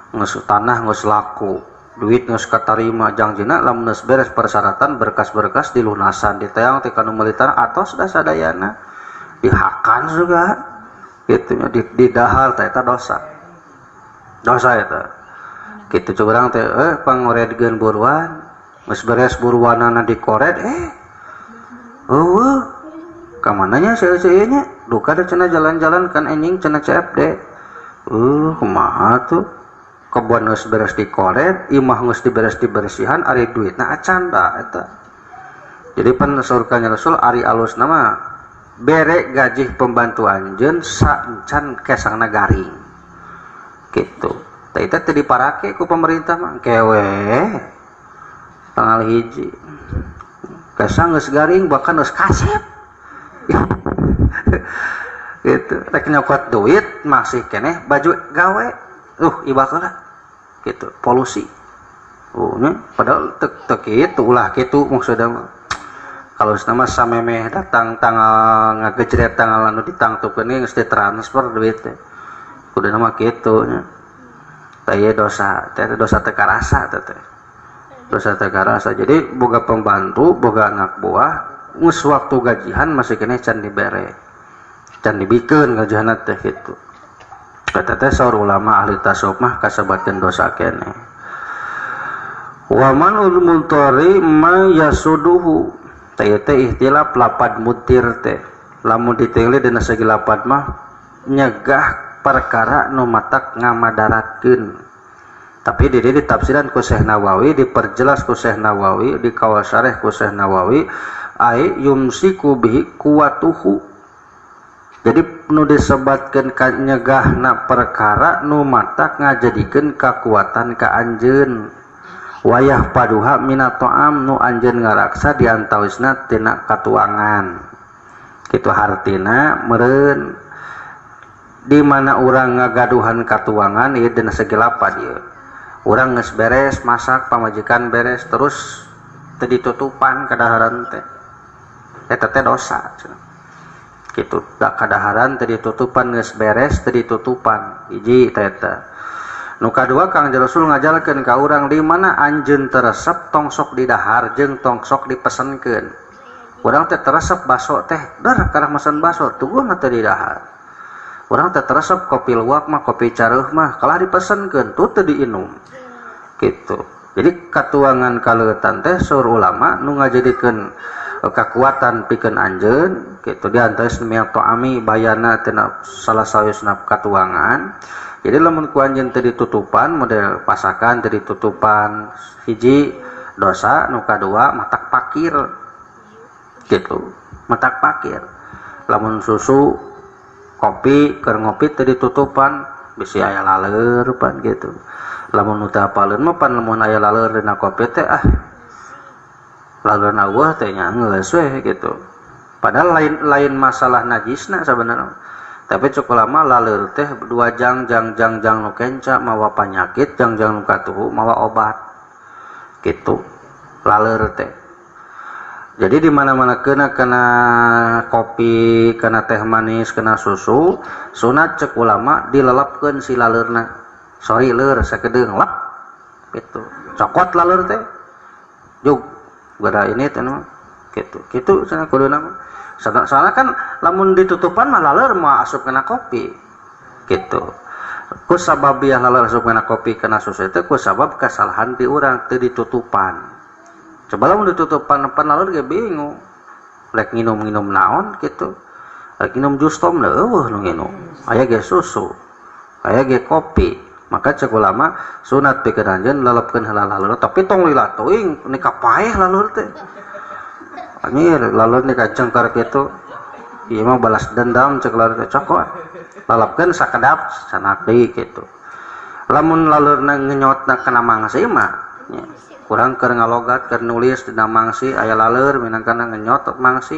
geus tanah geus laku, duit geus katarima jangjina lamun geus beres persyaratan berkas-berkas dilunasan diteang teh kanu meuli tanah atos da sadayana dihakan juga gitu nya didahar teh eta dosa. Dosa eta. Kitu cek urang teh pangoredkeun buruan geus beres buruanana dikored eueuh ka mananya seueuh nya duka da cenah jalan-jalan kan anjing cenah CFD kumaha tuh kebon geus beres dikored imah geus diberes dibersihan ari duitna acan da eta. Jadi pan saur Kanjeng Rasul ari alusna mah bere gaji pembantu anjeun saencan kesangna garing kitu. Tah eta teu diparake ku pemerintah mah kewe tanggal 1 kesang geus garing bahkan geus kasep gitu rek nyokot duit masih keneh baju gawe ibah heula gitu polusi nya padahal teu kitu ulah kitu maksudna mah. Kalau nama samemeh datang tanggal ngagejret tanggal anu ditangtukeun geus ditransfer duit teh kuduna mah kitu nya. Tah ieu dosa teh dosa teu karasa teh dosa teu karasa. Jadi boga pembantu boga anak buah geus waktu gajihan masih keneh can dibere can dibikeun gajihanna teh kitu. Kata teh saur ulama ahli tasawuf mah kasebatkeun dosa keneh. Wa man ul muntari ma yasuduhu teh teh ihtilaf lapad mutir teh lamun ditinggali dina segi lapad mah nyegah perkara nu matak ngamadaratkeun. Tapi di dieu ditafsiran ku Syekh Nawawi, diperjelas ku Syekh Nawawi, dikawal syareh ku Syekh Nawawi ai yumsiku bihi kuwatuhu. Jadi nu disebatkeun ka nyegahna perkara nu matak ngajadikeun kakuatan ka anjeun. Wayah paduha mina ta'am nu anjeun ngaraksa diantawisna tina katuangan. Kitu hartina meureun di mana urang ngagaduhan katuangan ieu dina segi lapad ieu. Urang geus beres masak pamajikan beres terus teu ditutupan kadaharan teh. Eta teh dosa cenah. Kitu da kadaharan teu ditutupan geus beres teu ditutupan hiji teh eta. Nu kadua Kangjeng Rasul ngajarkeun ka urang di mana anjeun teresep tong sok didahar jeung tong sok dipesenkeun. Urang teh teresep baso teh dar karah mesen baso tungguhna teu didahar. Urang teh teresep kopi luwak mah kopi careuh mah kalah dipesenkeun tuh teu diinum. Kitu. Jadi katuangan kaleutan teh saur ulama nu ngajadikeun kakuatan pikeun anjeun kitu di antaris mi'atami bayana tina salah sawiosna katuangan. Jadi lamun ku anjeun teu ditutupan model pasakan teu ditutupan hiji dosa nu kadua matak pakir gitu matak pakir. Lamun susu kopi keur ngopi teu ditutupan bisi aya laleur pan gitu. Lamun nu teu apaleun mah pan lamun aya laleur dina kopi teh laleur eueuh teh nya geus we gitu. Padahal lain masalah najisna sabenerna. Tapi cukup lama laleur teh dua jang jang jang jang nu kenca mawa panyakit jang jang nu katuhu mawa obat gitu laleur teh. Jadi di mana-mana kena kopi, kena teh manis, kena susu, sunat cek ulama dilelepkeun si laleurna. Sorry leur sakedeung lep gitu. Cokot laleur teh. Jug gara ini teh gitu. Kitu cenah kuduna mah. Soalnya kan lamun ditutupan mah laleur mah asup kena kopi gitu. Ku sababiah laleur asup kena kopi kena susu itu ku sabab kesalahan di urang teu ditutupan. Coba lamun ditutupan pan laleur ge bingung. Rek nginum-nginum naon gitu. Rek nginum jus tom eueuh nu nginum. Aya ge susu, aya ge kopi. Maka cek ulama sunat pikeun anjeun lelepkeun heula laleur tapi tong lila teuing ni kapaeh laleur teh. Anjir laleur ni kacengkar kitu. Ieu mah balas dendam cek laleur teh cokot. Lalapkeun sakedap sanak deui kitu. Lamun laleurna ngenyotna kana mangsi mah nya kurang keur ngalogat keur nulis dina mangsi aya laleur minangkana ngenyot mangsi.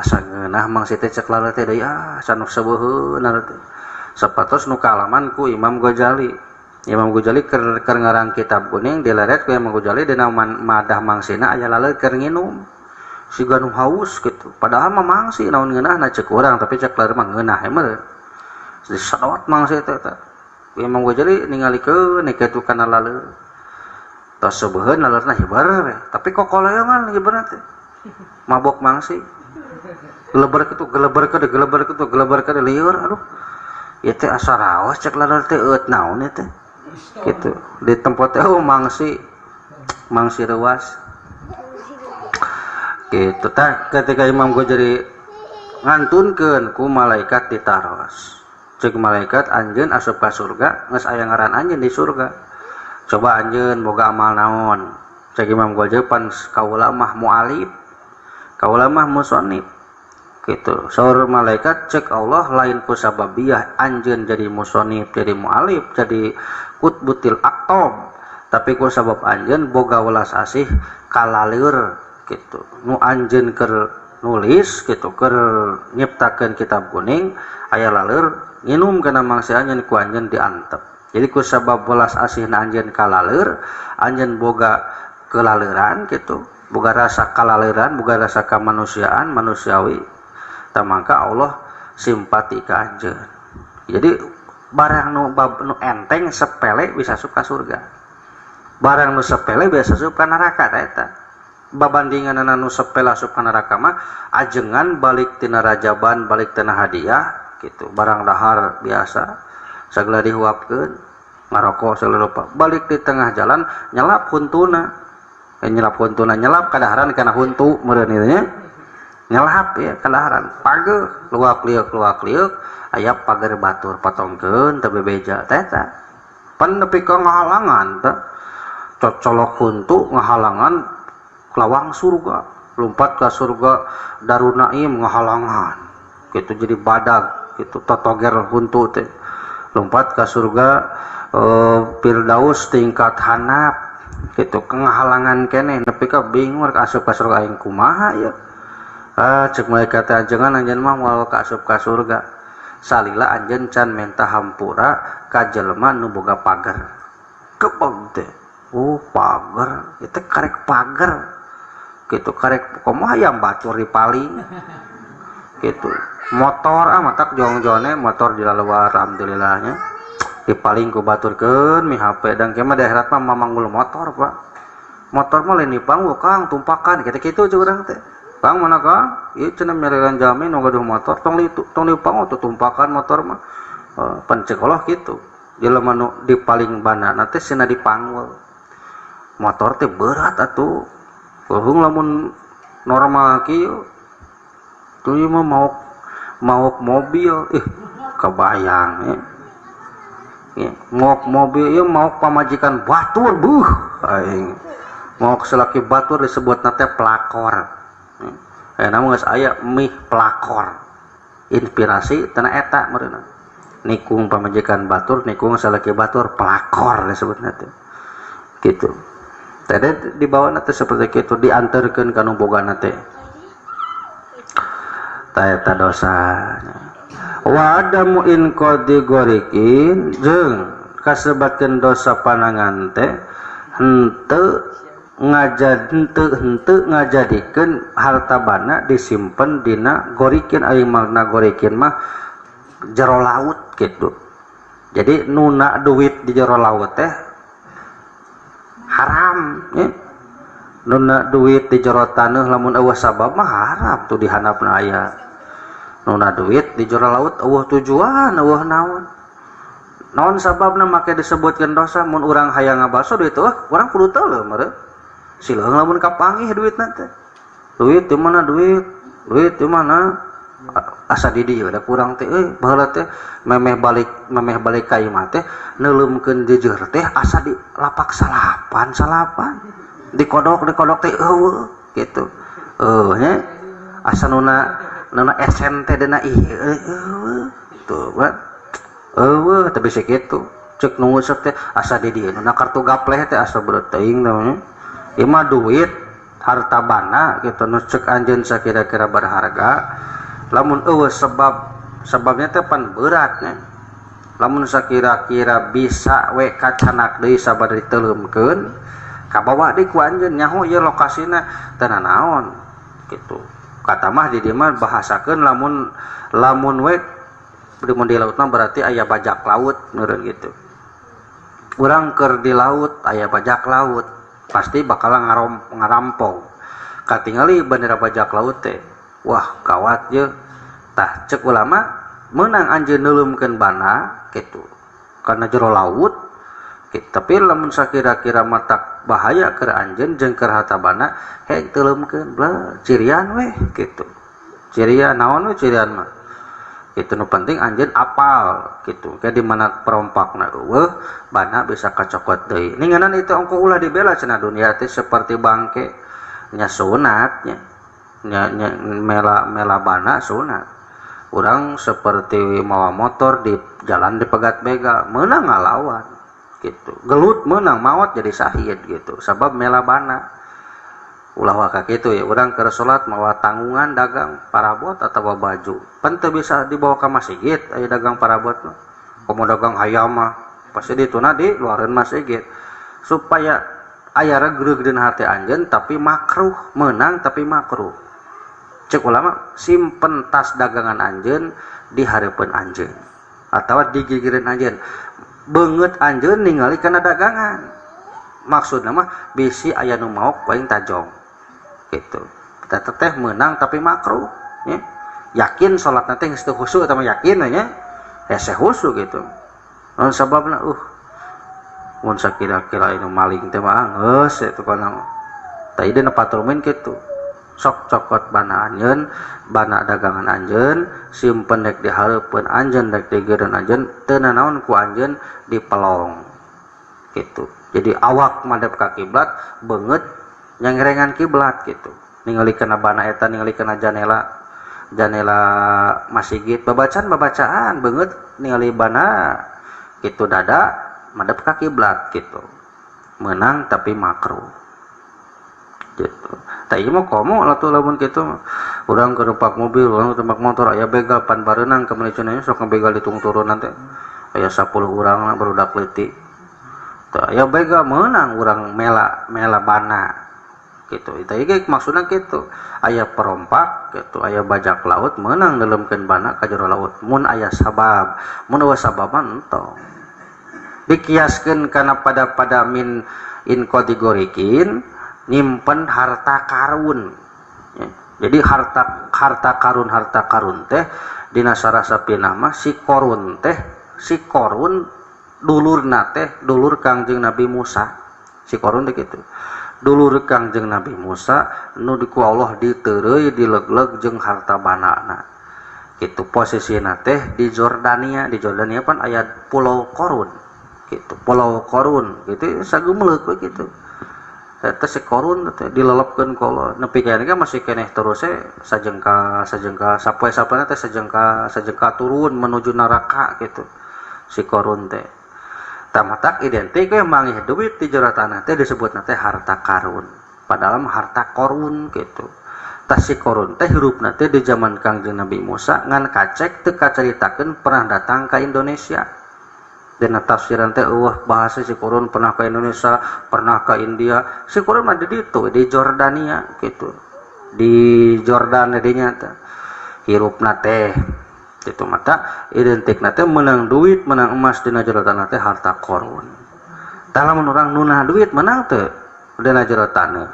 Asa ngeunah mangsi teh cek laleur teh deui sanuk seueuheun laleur teh. Sapatos nu kaalaman ku Imam Ghazali. Imam Ghazali keur ngarang kitab kuning dileret ku Imam Ghazali dina madah mangsina aya laleur keur nginum. Siga nu haus gitu. Padahal mah mangsi naon ngeunahna cek urang tapi cek laleur mah ngeunah meureun. Disedot mangsi teh eta. Imam Ghazali ningalikeun kitu kana laleur. Tos seueuheun laleurna hiber we. Tapi kokoleungan hiberna teh. Mabok mangsi. Geleber kitu, geleber kitu, geleber kitu, geleber kitu lieur aduh. Ieu teh asa raos cek laleur teh eut naon ieu teh. Gitu di tempat teh oh mangsi mangsi reuas gitu. Tah ketika Imam Ghazali ngantunkeun ku malaikat ditaros, cek malaikat anjeun asup ka surga geus aya ngaran anjeun di surga, coba anjeun boga amal naon? Cek Imam Ghazali pan kaula mah mualif, kaula mah musonif gitu. Saur malaikat cek Allah lain ku sababiyah anjeun jadi musonif, jadi mualif, jadi kutbutil aktob, tapi ku sabab anjeun boga welas asih kalaleur gitu. Nu anjeun keur nulis gitu, keur nyiptakeun kitab kuning aya laleur nginum kana mangsa anjeun ku anjeun diantep. Jadi ku sabab welas asihna anjeun kalaleur, anjeun boga kelaleuran gitu, boga rasa kalaleuran, boga rasa kemanusiaan, manusiawi, maka Allah simpati ka anjeun. Jadi barang nu bab nu enteng sepele bisa asup ka surga, barang nu sepele bisa asup ka neraka. Eta babandinganna nu sepele asup ka neraka mah ajengan balik tina rajaban, balik tina hadiah gitu, barang dahar biasa sagala dihuapkeun, ngarokok segala rupa, balik di tengah jalan nyelap huntuna, nyelap huntuna, nyelap kadaharan kana huntu meureun ieu nya, nyelap ya kadaharan pageuh luak liuk aya pager batur potongkeun teu bebeja teh eta pan nepi ka ngahalangan teh cocolok huntu ngahalangan lawang surga, lompat ke surga Darun Naim ngahalangan gitu, jadi badag gitu totoger huntu teh, lompat ke surga Firdaus tingkat hanap gitu, ngahalangan keneh nepi ka bingung rek asup ka surga aing kumaha ya. Ah cek malaikat teh ajengan anjeun mah moal ka asup ka surga salila anjeun can menta hampura ka jelema nu boga pager. Kebeg teh, oh pager itu karek pager gitu, karek komo hayang batur dipaling gitu, motor ah matak jong-jone motor di luar alhamdulillahnya dipaling ku baturkeun mi HP dan ke mah di akhirat mah mamanggul motor Pak, motor mah lain dipanggul Kang, tumpakan kitu-kitu jeung urang teh. Kang mana Kang? Ieu cenah mereran jamin nu gaduh motor tong dipanggul tuh tumpakan motor mah. Pan ceuk Allah kitu. Jelema nu dipaling banana teh cenah dipanggul. Motor teh berat atuh. Eureung lamun normal kieu tuh ieu mah maok mobil, ih kebayang ya. Ya, maok mobil ieu maok pamajikan batur buh aing. Maok salaki batur disebutna teh pelakor. Namun geus aya mih pelakor. Inspirasi tina eta meureunna. Nikung pamajikan batur, nikung salaki batur, pelakor disebutna teh. Gitu. Tadi dibawa teh seperti kitu, diantarkeun ka nu bogana teh. Tah eta dosana. Wa adamu in qadi gorikin jeung kasebatkeun dosa panangan teh henteu henteu ngajadikeun harta bana disimpen dina gorikin, ari makna gorikin mah jero laut gitu. Jadi nuna duit di jero laut teh haram ya. Nuna duit di jero taneuh lamun eueuh sabab mah haram tuh dihandapna aya. Nuna duit di jero laut eueuh tujuan, eueuh naon. Naon sababna make disebutkeun dosa mun urang hayang ngabaso duit eueuh urang kudu teu meureun. Sileung lamun kapanggih duitna teh. Duit di mana duit? Duit di mana? Asa di dieu da kurang teh euy baheula teh memeh balik ka imah teh neuleumkeun jeujeur teh asa di lapak salapan dikodok teh eueuh gitu. Eueuh nya asa nuna esen teh dina ieu eueuh tuh Pak. Eueuh teh bisi kitu. Ceuk nu nguseup teh asa di dieu nuna kartu gapleh teh asa beureuh teuing namanya. Ieu mah duit harta bana gitu nu ceuk anjeun sakira-kira berharga lamun eueuh sebab sebabnya teh pan berat nya. Lamun sakira-kira bisa we kacanak deui sabada diteuleumkeun kabawa deui ku anjeun nyaho ieu lokasina teu nanaon gitu. Kata mah di dieu mah bahasakeun lamun we mun di laut mah berarti aya bajak laut meureun gitu. Urang keur di laut aya bajak laut pasti bakal ngarampok. Katingali bendera bajak laut teh wah gawat ye. Tah cek ulama meunang anjeun neuleumkeun bana gitu karena jero laut Gitu. Tapi lamun sakira-kira matak bahaya keur anjeun jeung keur harta bana hek teuleumkeun blah cirian weh gitu. Cirian naon we cirian mah. Gitu nu penting anjeun apal gitu. Kayak di mana perompakna eueuh bana bisa kacokot deui. Ninganan itu ongko ulah dibela cenah dunia teh seperti bangke nya sunat nya. Nya, nya mela mela bana sunat. Urang seperti mawa motor di jalan dipegat begal meunang ngalawan gitu. Gelut meunang maot jadi syahid gitu. Sabab mela bana. Ulah waka kitu ya, urang keur salat mawa tanggungan dagang parabot atawa baju. Pan teu bisa dibawa ka masjid aya dagang parabot mah. Komo dagang hayam mah pasti dituna di luareun masjid. Supaya aya regreg dina hate anjeun tapi makruh, meunang tapi makruh. Cek ulama simpen tas dagangan anjeun di hareupeun anjeun atawa di gigireun anjeun. Beungeut anjeun ningali kana dagangan. Maksudna mah bisi aya nu maok paling tajong. Gitu. Eta teh meunang tapi makruh nya. Yakin salatna teh geus teu khusyuk eta mah yakin nya. Hese khusyuk gitu. Naon sababna mun sakira-kira anu maling teh mah geus eta kana. Tah ieu dina patrumin kitu. Sok cokot bana anjeun, bana dagangan anjeun, simpen rek di hareupeun anjeun rek di geureun anjeun, teu nanaon ku anjeun dipelong. Gitu. Jadi awak madep ka kiblat, beungeut nyangerengan kiblat gitu. Ningali kana bana eta, ningali kana janela, janela masjid, babacaan-babacaan beungeut ningali bana gitu dada madep ka kiblat gitu. Menang tapi makruh. Gitu. Tah ieu mah komo lah tuh lamun kitu mah. Urang keur numpak mobil, urang keur numpak motor aya begal pan bareunang ka mana cenah sok ngabegal di tungturunan teh. Aya 10 urang lah barudak leutik. Tah aya begal meunang urang mela mela bana. Gitu. Itu ieu maksudna kitu. Aya perompak gitu, aya bajak laut meunang neuleumkeun bana ka jero laut. Mun aya sabab, mun eueuh sabab mah entong. Dikiaskeun kana pada-pada min in kategorikin nyimpen harta karun. Ya. Jadi harta karun teh dina sarasapina mah si korun teh, si korun dulurna teh dulur Kangjeng Nabi Musa. Si korun teh kitu. Dulur Kangjeng Nabi Musa nu di ku Allah diteureuy dilegleg jeung harta banana. Kitu posisina teh di Jordania, di Jordania pan aya Pulau Korun. Kitu Pulau Korun kitu sageumleuk we kitu. Eta si korun teh dilelepkeun ku Allah. Nepi ka ieu masih keneh terus sajengkal sajengkal sapoe-sapoena teh sajengkal sajengkal turun menuju neraka gitu. Si korun teh. Tah matak identik we mangih duit di jero tanah teh disebutna teh harta karun. Padahal mah harta korun gitu. Tah si korun teh hirupna teh di zaman Kangjeng Nabi Musa ngan kacek teu kacaritakeun pernah datang ka Indonesia. Dina tafsiran teh eueuh bahasa si korun pernah ke Indonesia, pernah ke India. Si korun mah di ditu di Jordania gitu. Di Jordan dinya teh hirupna teh kitu mata identikna teh meunang duit, meunang emas dina jero tanah teh harta korun. Tah lamun urang nunah duit meunang teu dina jero taneuh.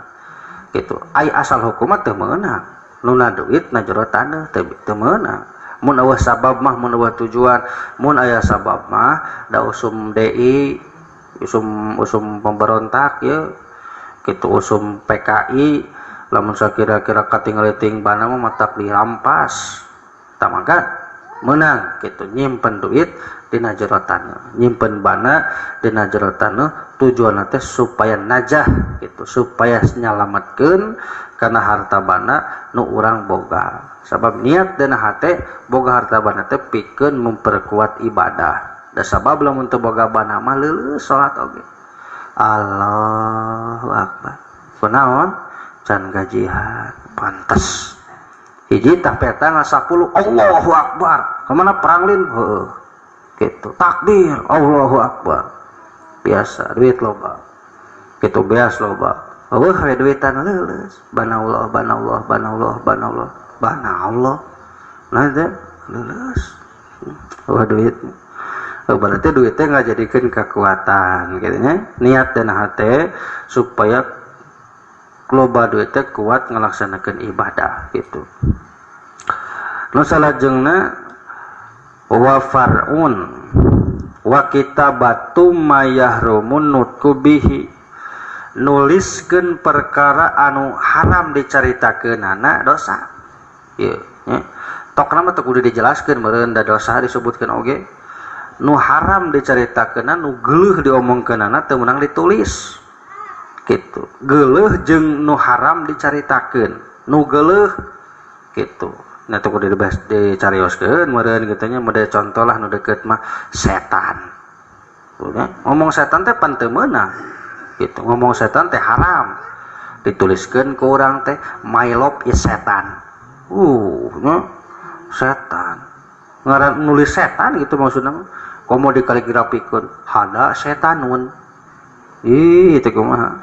Gitu. Ai asal hukum mah teu meunang. Nunah duit na jero taneuh teu meunang. Mun eueuh sabab mah, mun eueuh tujuan, mun aya sabab mah da usum DI, usum pemberontak ye, kitu usum PKI, lamun sakira-kira katingali ting bana mah matak dirampas. Tah maka meunang kitu nyimpen duit dina jero taneuh, nyimpen bana dina jero taneuh tujuanna teh supaya najah gitu, supaya nyalametkeun kana harta bana nu urang boga. Sabab niat dina hate boga harta bana teh pikeun memperkuat ibadah. Da sabab lamun teu boga bana mah leuleus salat oge. Allahu akbar. Kunaon? Can gajihan, pantes. Hiji tah peta nga 10, Allahu akbar. Kemana perang lin? Heueuh. Gitu. Takbir, Allahu akbar. Biasa duit loba. Gitu beas loba. Eueuh we duitan leuleus. Bana Allah, bana Allah, bana Allah, bana Allah. Bana Allah. Nah teh leuleus. Eueuh duit. Berarti duitnya nggak jadikeun kekuatan gitu nya. Niat dan hate supaya loba duitnya kuat ngelaksanakan ibadah gitu. Nu salajengna wa far'un Wa kitabatu mayahrumun nutku bihi, nuliskeun perkara anu haram dicaritakeunana dosa. Ieu nya. Tokna mah teu kudu dijelaskeun meureun da dosa disebutkeun oge. Nu haram dicaritakeunana, nu geuleuh diomongkeunana teu meunang ditulis. Gitu. Geuleuh jeung nu haram dicaritakeun, nu geuleuh gitu. Nah teu kudu dibahas dicarioskeun meureun kitu nya, model contoh lah nu deukeut mah setan. Tuh nya, ngomong setan teh pan teu meunang. Gitu, ngomong setan teh haram. Dituliskeun ku urang teh my love is setan. Nya setan. Ngaran nulis setan gitu maksudna mah. Komo dikaligrafikeun hada setanun. Ih, itu kumaha.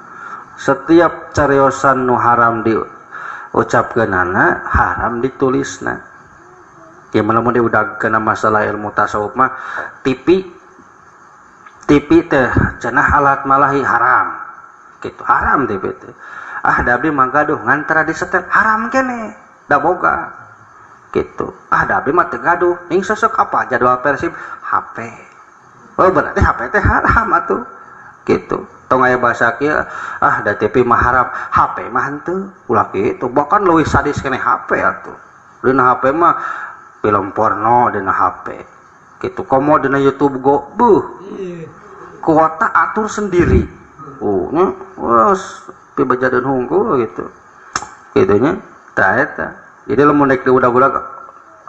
Setiap cariosan nu haram diucapkeunana haram ditulisna. Gimana mun diudagkeun masalah ilmu tasawuf mah TV TV teh cenah alat malahi haram. Gitu, haram TV teh. Ah, da abdi mah gaduh ngan tara disetel haram keneh, da boga. Gitu. Ah, da abdi mah teu gaduh, ning sosok apa jadwal Persib HP. Oh, berarti HP teh haram atuh. Gitu. Tong aya bahasa kieu, ah da TV mah haram, HP mah henteu. Ulah kitu, bahkan leuwih sadis keneh HP atuh. Dina HP mah film porno dina HP. Gitu. Komo dina YouTube Go, beuh. Kuota atur sendiri. Oh, nya wes pibejadeun hungkul gitu. Kitu nya, tah eta. Jadi lamun rek diudag-udag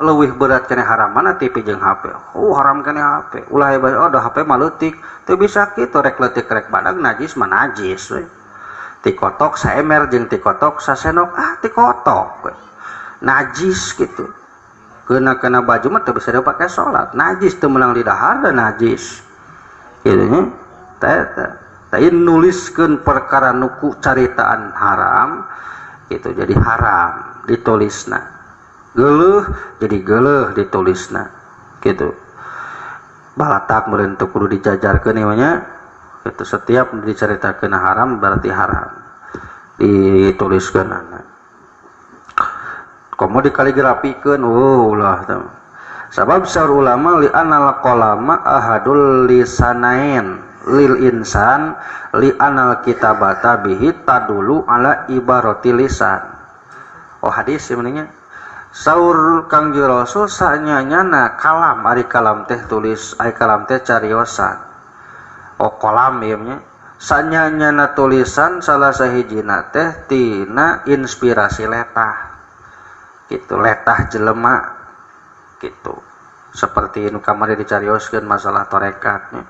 leuwih berat keneh haram mana TV jeung HP. Oh, haram keneh HP. Ulah hebat, oh da HP mah leutik. Teu bisa kitu rek leutik rek badag najis mah najis we. Tikotok saemer jeung tikotok sasenok, ah tikotok we. Najis gitu. Kena-kena baju mah teu bisa dipake salat. Najis teu meunang didahar da najis. Kitu nya. Tah eta. Tah ieu nuliskeun perkara nu ku caritaan haram gitu jadi haram ditulisna. Geuleuh jadi geuleuh ditulisna gitu. Balatak meureun teu kudu dijajarkeun ieu nya. Gitu, setiap dicaritakeun haram berarti haram dituliskeunana. Komo dikaligrafikeun, oh ulah teh. Sabab saur ulama li anal qalama ahadul lisanain lil insan li anal kitabata bihi tadulu ala ibarati lisan. Oh hadis sebenarnya. Saur Kangjeng Rasul sanyanyana kalam, ari kalam teh tulis, ari kalam teh cariosan. Oh kolam ieu nya. Sanyanyana tulisan salah sahijina teh tina inspirasi letah. Gitu, letah jelema gitu. Seperti nu kamari dicarioskeun masalah tarekatnya.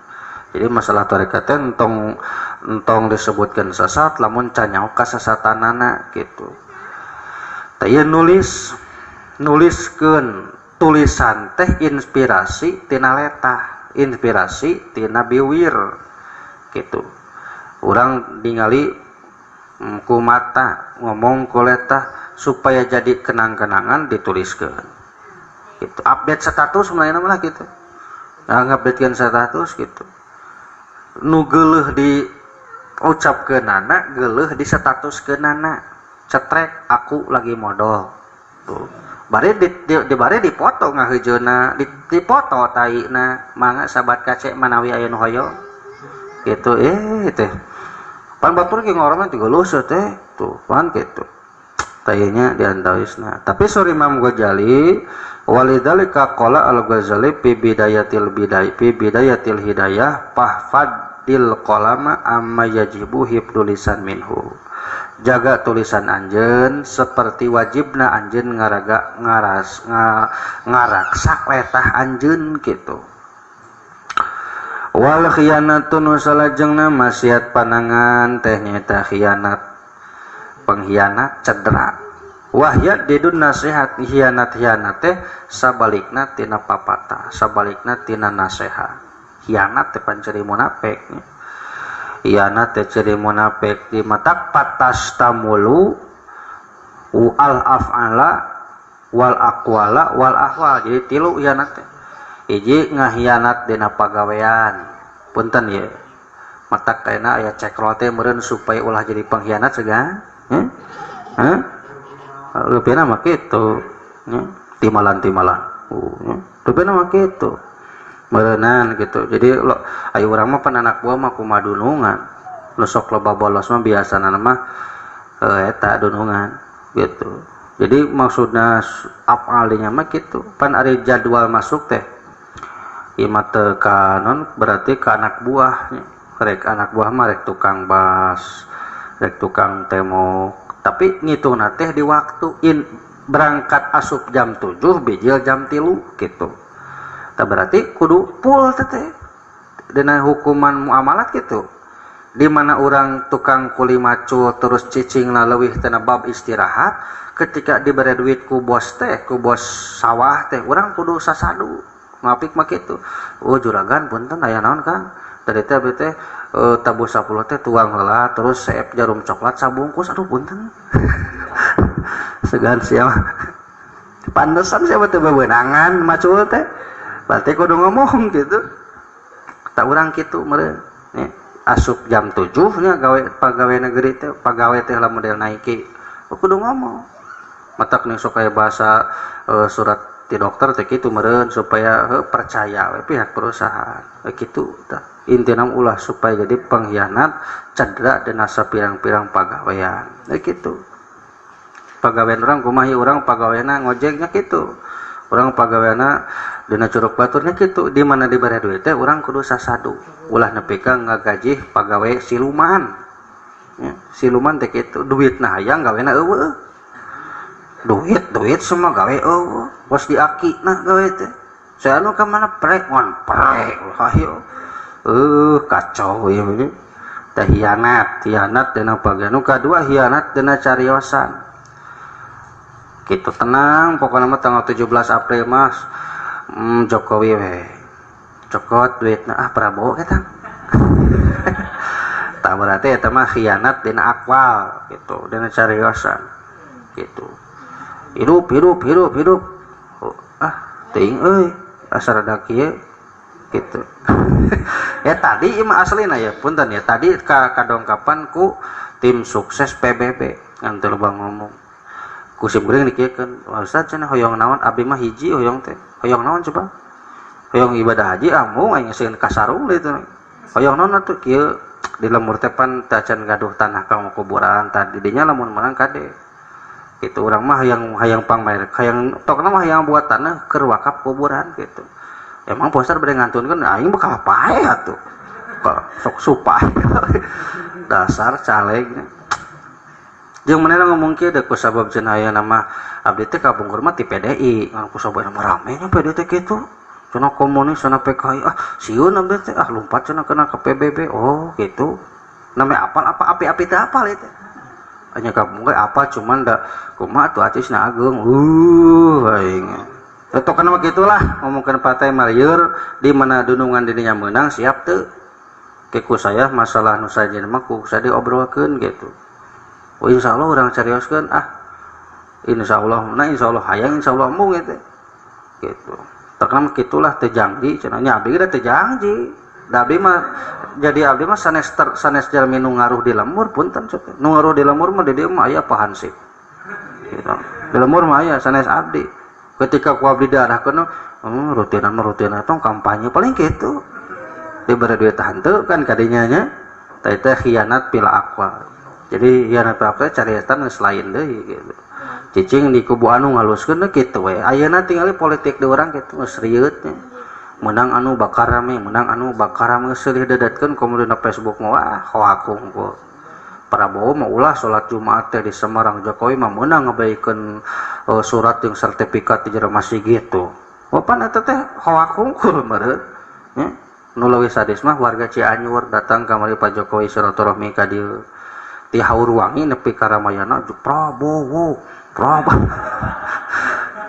Jadi masalah tarekat teh entong disebutkeun sesat lamun can nyaho kasesatanana gitu. Teh ieu nuliskeun tulisan teh inspirasi tina letah, inspirasi tina biwir gitu. Urang ningali ku mata, ngomong ku letah supaya jadi kenang-kenangan dituliskeun. Gitu. Update status mulai lah gitu. Nah, ngupdatekeun status gitu. Nu geuleuh diucapkeunana, geuleuh disetatuskeunana. Cetrek aku lagi modal. Tuh. Bare di bare dipoto ngahejeuna, dipoto taina, mangga sahabat kace manawi aya nu hoyong. Gitu teh. Pan batur ge ngorongna tiga geuleuh teh. Tuh, pan gitu. Tayanya diantawisna. Tapi suri Imam Ghazali walidzalika qala al-Ghazali fi bidayatil bidayah fi bidayatil hidayah fahfadil qalama amma yajibu hifdzul lisan minhu. Jaga tulisan anjeun seperti wajibna anjeun ngaraga ngaras ngaraksa letah anjeun gitu. Wal khiyanatu nu salajengna maksiat panangan teh nyaeta khianat, pengkhianat cedera. Wahya didun nasihat hianat-hianat teh sabalikna tina papatah, sabalikna tina nasihat. Hianat teh pan ciri munafik nya. Hianat teh ciri munafik di matak patas tamulu al af'ala wal aqwala wal ahwal. Jadi tilu hianat teh. Hiji ngahianat dina pagawean. Punten ye. Matak kaena aya cekrol teh meureun supaya ulah jadi pengkhianat segala. Heh? Heh? Rupina mah kitu nya, timalan-timalan. Nya. Rupina mah kitu. Meureunan gitu. Jadi lo ayo urang mah pan anak buah mah kumaha dunungan. Nu sok loba bolos mah biasana mah eta dunungan gitu. Jadi maksudna apalnya mah gitu. Pan ari jadwal masuk teh ieu mah teu kanon berarti ka anak buah nya. Rek anak buah mah rek tukang bas, rek tukang temok. Tapi ngitungna teh di waktu in berangkat asup jam 7 bijil jam 3 gitu. Tah berarti kudu full teh dina hukuman muamalat gitu. Di mana orang tukang kuli macul terus cicingna leuwih tina bab istirahat, ketika dibere duit ku bos teh, ku bos sawah teh, urang kudu sasadu. Ngapik mah kitu. Oh juragan punten aya naon Kang? Tadi teh abdi teh tabuh 10 teh tuang heula terus seep jarum coklat sabungkus, aduh punten. Segan sia mah. Pantesan sia mah teu bebenangan macul teh. Berarti kudu ngomong gitu. Tak urang kitu meureun. Asup jam 7 nya gawe pagawe negeri teh, pagawe teh lah model naiki. Kudu ngomong. Matak nih sok aya bahasa surat ti dokter teh kitu meureun supaya percaya we pihak perusahaan. Kitu tah. Intina ulah supaya jadi pengkhianat cedera dina sapirang-pirang pagawean. Kitu. Pagawean urang kumaha urang pagaweana ngojeknya kitu. Urang pagaweana dina curug baturnya kitu, di mana dibere duit teh urang kudu sasadu. Ulah nepi ka ngagajih pagawe siluman. Ya, siluman teh kitu, duitna hayang gawena eueuh. Duit semua gawe eueuh. Bos diakina gawe teh. Saya anu ka mana prek ngon prek hayo. Kacau ieu mah. Teh hianat, hianat dina pagawean. Nu kadua hianat dina cariosan. Gitu tenang pokoknya mah tanggal 17 April mah Jokowi we. Cokot duitna ah Prabowo eta. Tah berarti eta mah khianat dina akwal gitu, dina cariosan. Gitu. Hidup hidup hidup hidup. Oh, ah teuing euy asa rada kieu gitu. Ya tadi ieu mah aslina ya punten ya tadi kadongkapan ku tim sukses PBB ngan teu loba ngomong. Ku sim kuring dikieukeun, Ustaz cenah hoyong naon abdi mah hiji hoyong teh. Hoyong naon coba? Hoyong ibadah haji amung aing sieun kasarung deui teh. Hoyong naon atuh kieu di lembur teh pan tacan gaduh tanah ka kuburan tadi dinya lamun meunang kade. Kitu urang mah hayang hayang pangmaer hayang tokna mah hayang buat tanah keur wakaf kuburan gitu. Emang poster bade ngantunkeun aing bakal paeh atuh. Sok supah. Dasar caleg. Jeung manehna ngomong kieu deuk kusabab cenah aya nama abdi teh kabungkur mah ti PDI ngan kusabab mah rame nya PDI teh kitu cenah komunis cenah PKI ah sieun abdi teh ah lumpat cenah kena ke PBB oh gitu name apal apa api-api teh apal ieu teh anya kabungkur apal cuman da kumaha atuh acisna ageung aing tokna mah kitulah ngomongkeun partai mah lieur di mana dunungan dirinya meunang siap teu ke ku saya masalah nu sajen mah ku saya diobrolkeun gitu. Oh insya Allah orang carioskeun ah insya Allah nah insya Allah hayang insya Allah mung gitu gitu takna gitulah teu janji cenah nya abdi ge teu janji da abdi mah jadi abdi mah sanes sanes jalmi nu ngaruh di lembur punten sok nu ngaruh di lembur mah di dieu mah aya Pak Hansip gitu di lembur mah aya sanes abdi ketika ku abdi diarahkeun rutinan mah rutinan tong kampanye paling kitu dibere duit henteu kan kadinya nya tah teh khianat pil aqwa. Jadi hianat apa cariosan geus lain deui gitu. Cicing di kubu anu ngaluskeun kitu we. Ayeuna tingali politik di urang kitu geus rieut nya. Meunang anu bakar rame, meunang anu bakar rame seulih dedetkeun komo dina Facebook mah wah hoak hungkul. Prabowo mah ulah salat Jumat teh di Semarang, Jokowi mah meunang ngabaikeun surat jeung sertifikat di jero masjid gitu. Wapan eta teh hoak hungkul meureun nya. Nu leuwih sadis mah warga Cianjur datang kamari Pak Jokowi silaturahmi ka dieu. Di Haurwangi nepi ka Ramayana Prabowo Prabowo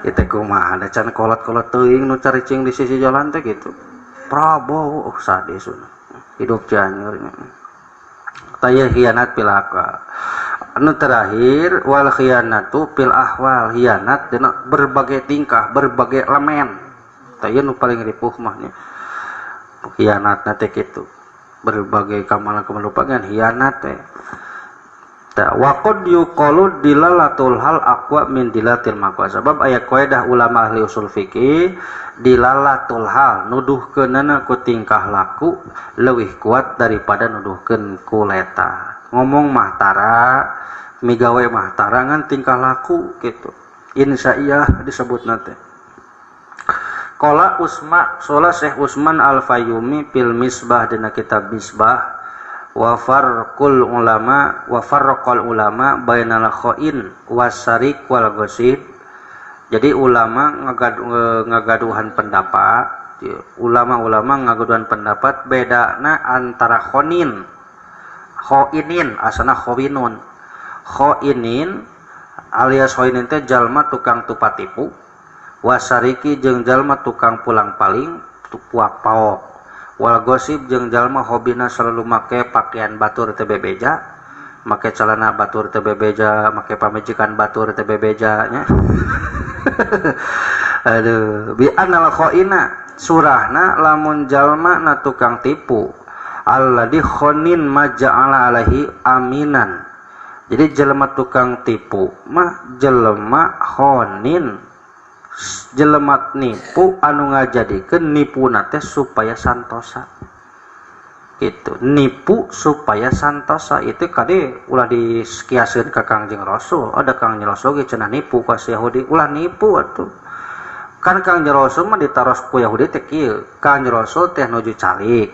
itu kumaha da can kolot-kolot teuing nu caricing di sisi jalan teh gitu Prabowo oh sadis hidup Cianjur taya khianat pilaka anu terakhir wal khianatu fil ahwal khianat dina berbagai tingkah berbagai elemen taya nu paling ripuh mah nya khianatna teh kitu berbagai kamalan-kamalan khianat teh. Wa qad yuqalu dilalatul hal aqwa min dilatil maqal. Sebab aya kaidah ulama ahli usul fikih dilalatul hal nuduhkeunana ku tingkah laku leuwih kuat daripada nuduhkeun ku leta. Ngomong mah tara, migawe mah tara ngan tingkah laku gitu. Insya'iyah disebutna teh. Qala Usma, sola Syekh Usman Al-Fayyumi fil Misbah dina kitab Misbah wa farqul ulama wa farraqal ulama bainal kha'in wasarik wal ghasib. Jadi ulama ngagaduhan pendapat, ulama-ulama ngagaduhan pendapat bedana antara khonin, khoinin asana khowinun. Khoinin alias khoinin teh jalma tukang tupatipu, wasariki jeung jalma tukang pulang paling puak paok. Wal gosip jeung jalma hobina selalu make pakaian batur teu bebeja, make celana batur teu bebeja, make pamajikan batur teu bebeja nya. Aduh, bi anal khaina surahna lamun jalma na tukang tipu alladzi khonin maja'ala alaihi aminan. Jadi jelema tukang tipu mah jelema khonin, jelema nipu anu ngajadikeun nipuna teh supaya santosa. Gitu, nipu supaya santosa itu kade ulah dikiaskeun ka Kangjeng Rasul. Ada Kangjeng Rasul ge cenah nipu ka si Yahudi, ulah nipu atuh. Kan Kangjeng Rasul mah ditaros ku Yahudi teh kieu, Kangjeng Rasul teh nuju calik.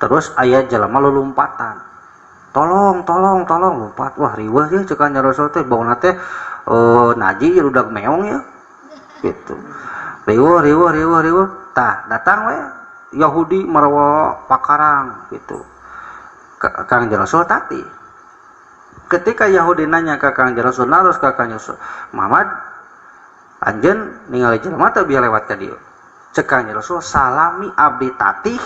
Terus aya jelema lulumpatan. Tolong, tolong, tolong lompat. Wah, riweuh ye ceuk Kangjeng Rasul teh bauna teh naji rudag meong ye. Gitu. Riweuh, riweuh, riweuh, riweuh. Tah, datang we Yahudi marawa pakarang gitu. Kangjeng Rasul tati. Ketika Yahudi nanya ka Kangjeng Rasul, naros ka Kangjeng Rasul, "Muhammad, anjeun ningali jelema teu bieu lewat ka dieu?" Ceuk Kangjeng Rasul, "Salami abdi tatih,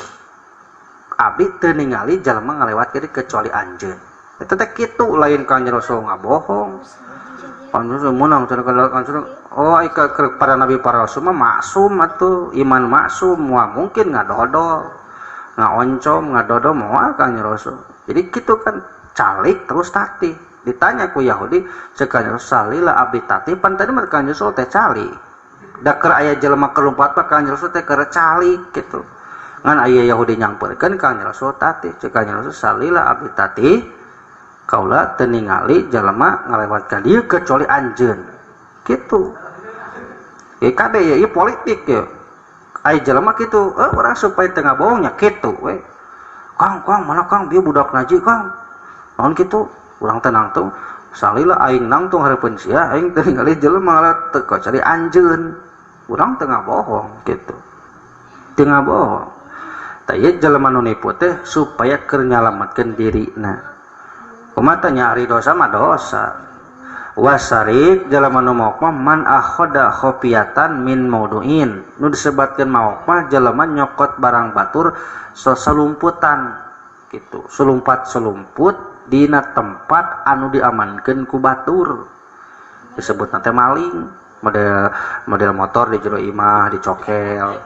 abdi teu ningali jelema ngalewat ka dieu kecuali anjeun." Eta teh kitu lain Kangjeng Rasul ngabohong. Kangjeng Rasul meunang cenah ka Kangjeng Rasul. Oh, ika para nabi para rasul mah maksum atuh, iman maksum, moal mungkin ngadodol, ngaoncom, ngadodol moal Kangjeng Rasul. Jadi kitu kan calik terus tatih. Ditanya ku Yahudi, ceuk Kangjeng Rasul, "Salila abdi tatih," pan tadi mah Kangjeng Rasul teh calik. Da keur aya jelema kelumpat mah Kangjeng Rasul teh keur calik gitu. Ngan aya Yahudi nyamperkeun Kangjeng Rasul tatih, ceuk Kangjeng Rasul, "Salila abdi tatih, kaula teu ningali jelema ngalewat ka dieu kecuali anjeun." Gitu. Ya kade ya, ieu politik ya. Ai jelema kitu, urang supaya teu ngabohong nya kitu we. Kang, Kang, mana Kang bieu budak naji Kang. Naon kitu? Urang teh nangtung salila aing nangtung hareupeun sia, aing teu ningali jelema ngalewat teu kecuali anjeun. Urang teu ngabohong kitu. Teu ngabohong. Tah ieu jelema nu nipu teh supaya keur nyalametkeun dirina. Kumaha teh nya ari dosa mah dosa. Wasarik jelema nu maok mah man akhoda khofiatan min mauduin. Nu disebatkeun maok mah jelema nyokot barang batur sasalumputan gitu. Selumpat-selumput dina tempat anu diamankeun ku batur. Disebutna teh maling, model motor di jero imah dicokel.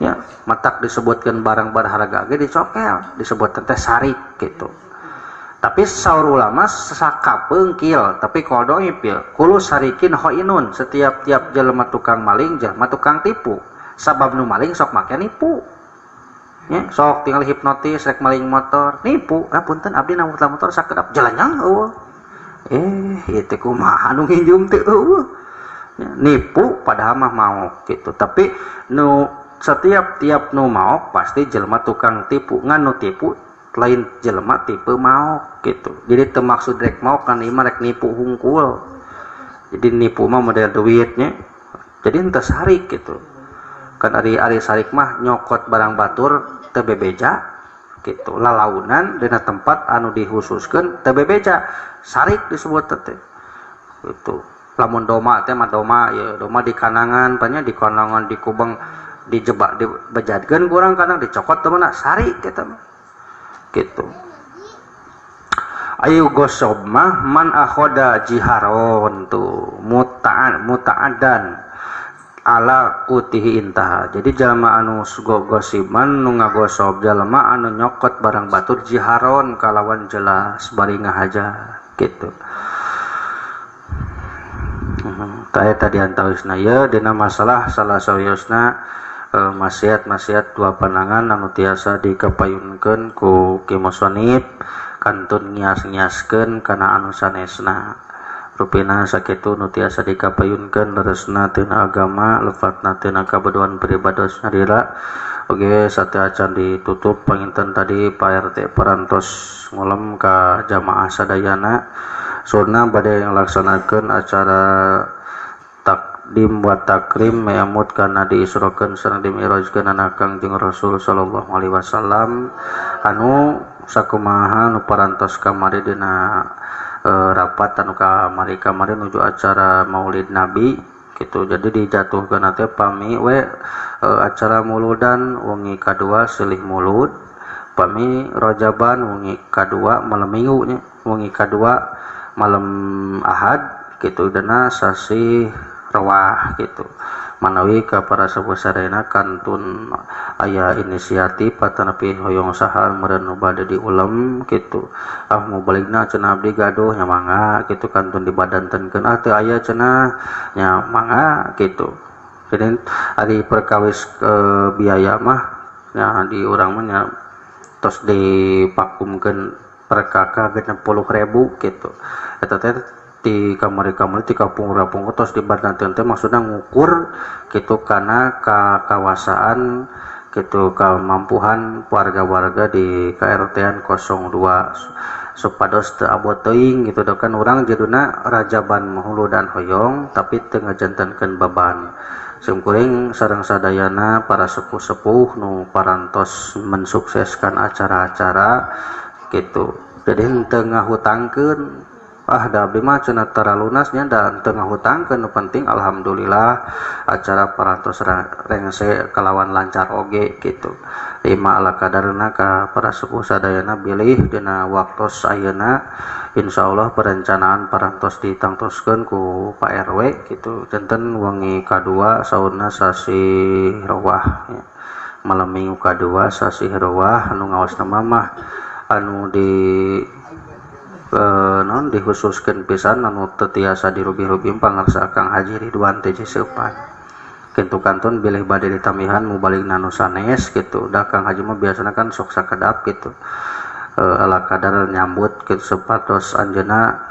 Ya, matak disebutkeun barang berharga ge dicokel, disebutkeun teh sarik gitu. Tapi saur ulama sakapeungkil, tapi kodo ipil. Kulu sarikin hoinun, setiap tiap jelema tukang maling, jelema tukang tipu. Sabab nu maling sok make nipu. Ya, sok tinggal hipnotis rek maling motor, nipu. Ah punten abdi na motor sakedap jalanyang eueuh. Ieu teh kumaha nu nginjum teh eueuh. Ya, nipu padahal mah maok gitu. Tapi nu setiap tiap nu maok pasti jelema tukang tipu, ngan nu tipu lain jelema tipe maok gitu. Jadi teu maksud rek maok kan ieu mah rek nipu hungkul. Jadi nipu mah model duitnya. Jadi henteu sarik gitu. Kan ari sarik mah nyokot barang batur teu bebeja gitu. Lalaunan dina tempat anu dihususkeun teu bebeja, sarik disebut teh. Gitu. Lamun doma teh mah doma ya, doma di kanangan, banyak di kanangan di kubeng dijebak dibejadkeun kurang kadang dicokot teh mah sarik kitu mah. Gitu. Ayu gosob mah man akhoda jiharon tuh mutaan mutaadan ala kutihi intaha. Jadi jalma anu gosiman nu ngagosob jalma anu nyokot barang batur jiharon kalawan jelas bari ngahaja gitu. Tah eta diantawisna ieu dina masalah salah sawiosna maksiat-maksiat dua pandangan anu tiasa dikapayunkeun ku Ki Musonib kantun ngias-ngiaskeun kana anu sanesna. Rupina sakitu nu tiasa dikapayunkeun leresna tina agama lefatna tina kabeduan pribados nyalira. Oge sateuacan ditutup panginten tadi Pak RT parantos ngulem ka jamaah sadayana saurna bade ngalaksanakeun acara takdim wa takrim meamut kana diisrokeun sareng dimi'rajkeun Kangjeng Rasul sallallahu alaihi wasallam anu sakumaha nu parantos kamari dina rapat anu kamari-kamari nuju acara Maulid Nabi gitu. Jadi dijatuhkeun teh pami we acara muludan wengi kadua silih mulud, pami rojaban wengi kadua malam minggu nya, wengi kadua malam Ahad gitu dana sasih rewah gitu. Manawi ka para sepuh sadayana kantun aya inisiatif atanapi hoyong saha meureun nu bade diulem gitu. Ah mubaligna cenah abdi gaduh nya mangga gitu kantun dibadantenkeun ah teu aya cenah nya mangga gitu. Jadi ari perkawis biaya mah nya di urang mah nya tos dipakumkeun per kakak 60.000 gitu. Eta teh di kamari-kamari di kapungkur-kapungkur tos dibadanten teh maksudna ngukur gitu karena kawasaan gitu kemampuan warga-warga di KRT-an 02 supados teu abot teuing gitu kan urang jaduna rajaban mahulu dan hoyong tapi teu ngajantenkeun beban. Simkuring sareng sadayana para sepuh-sepuh nu parantos mensukseskan acara-acara gitu. Jadi henteu ngahutangkeun ah da abdi mah cenah tara lunas nya da teu ngahutangkeun nu penting alhamdulillah acara parantos rengse kalawan lancar oge gitu. Lima ala kadarna ka para sepuh sadayana bilih dina waktos ayeuna insyaallah perencanaan parantos ditangtoskeun ku Pak RW gitu. Janten wengi kadua saurna sasih rewah ya. Malam minggu kadua sasih rewah anu ngaosna mah anu di non dikhususkeun pisan anu teu tiasa dirubi-rubi pangarsa Kang Haji Ridwan teh Seupan. Kitu kantun bilih bade ditamihan mubaligna nu sanes gitu. Da Kang Haji mah biasana kan sok sakedap gitu. Ala kadar nyambut kitu sapatos anjeunna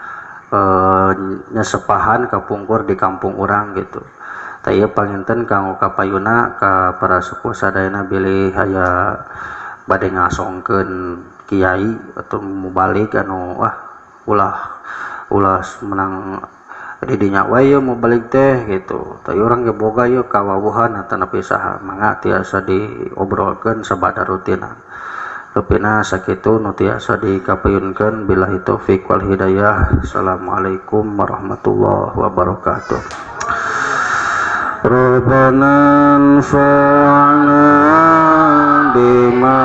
nyesepahan kapungkur di kampung urang gitu. Tah ieu panginten kanggo kapayuna ka para sepuh sadayana bilih aya bade ngasongkeun kiai atau mubalik anu wah ulah menang didinya wae ieu mubalik teh gitu. Tah urang ge boga ieu kawawuhan atanapi saha mangga tiasa diobrolkeun sabada rutinan. Rupina sakitu nu tiasa dikapayunkeun billahi taufik wal hidayah. Assalamualaikum warahmatullahi wabarakatuh. Rabbana anfa'na bima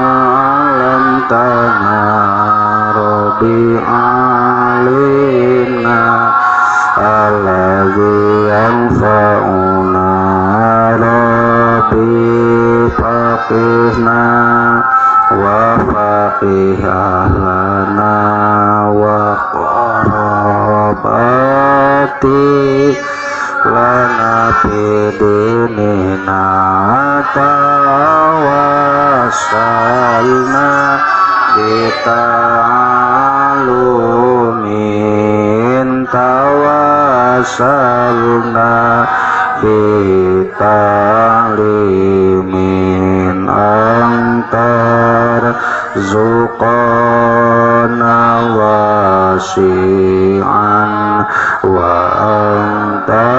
'allamtana rabbi 'alimna alladzi yanfa'una rabbi faqihna wa faqih ahlana wa qarabati lana fi dinina tawassalna bita'alumin tawassalna bita'limin antar zuqana wasi'an wa anta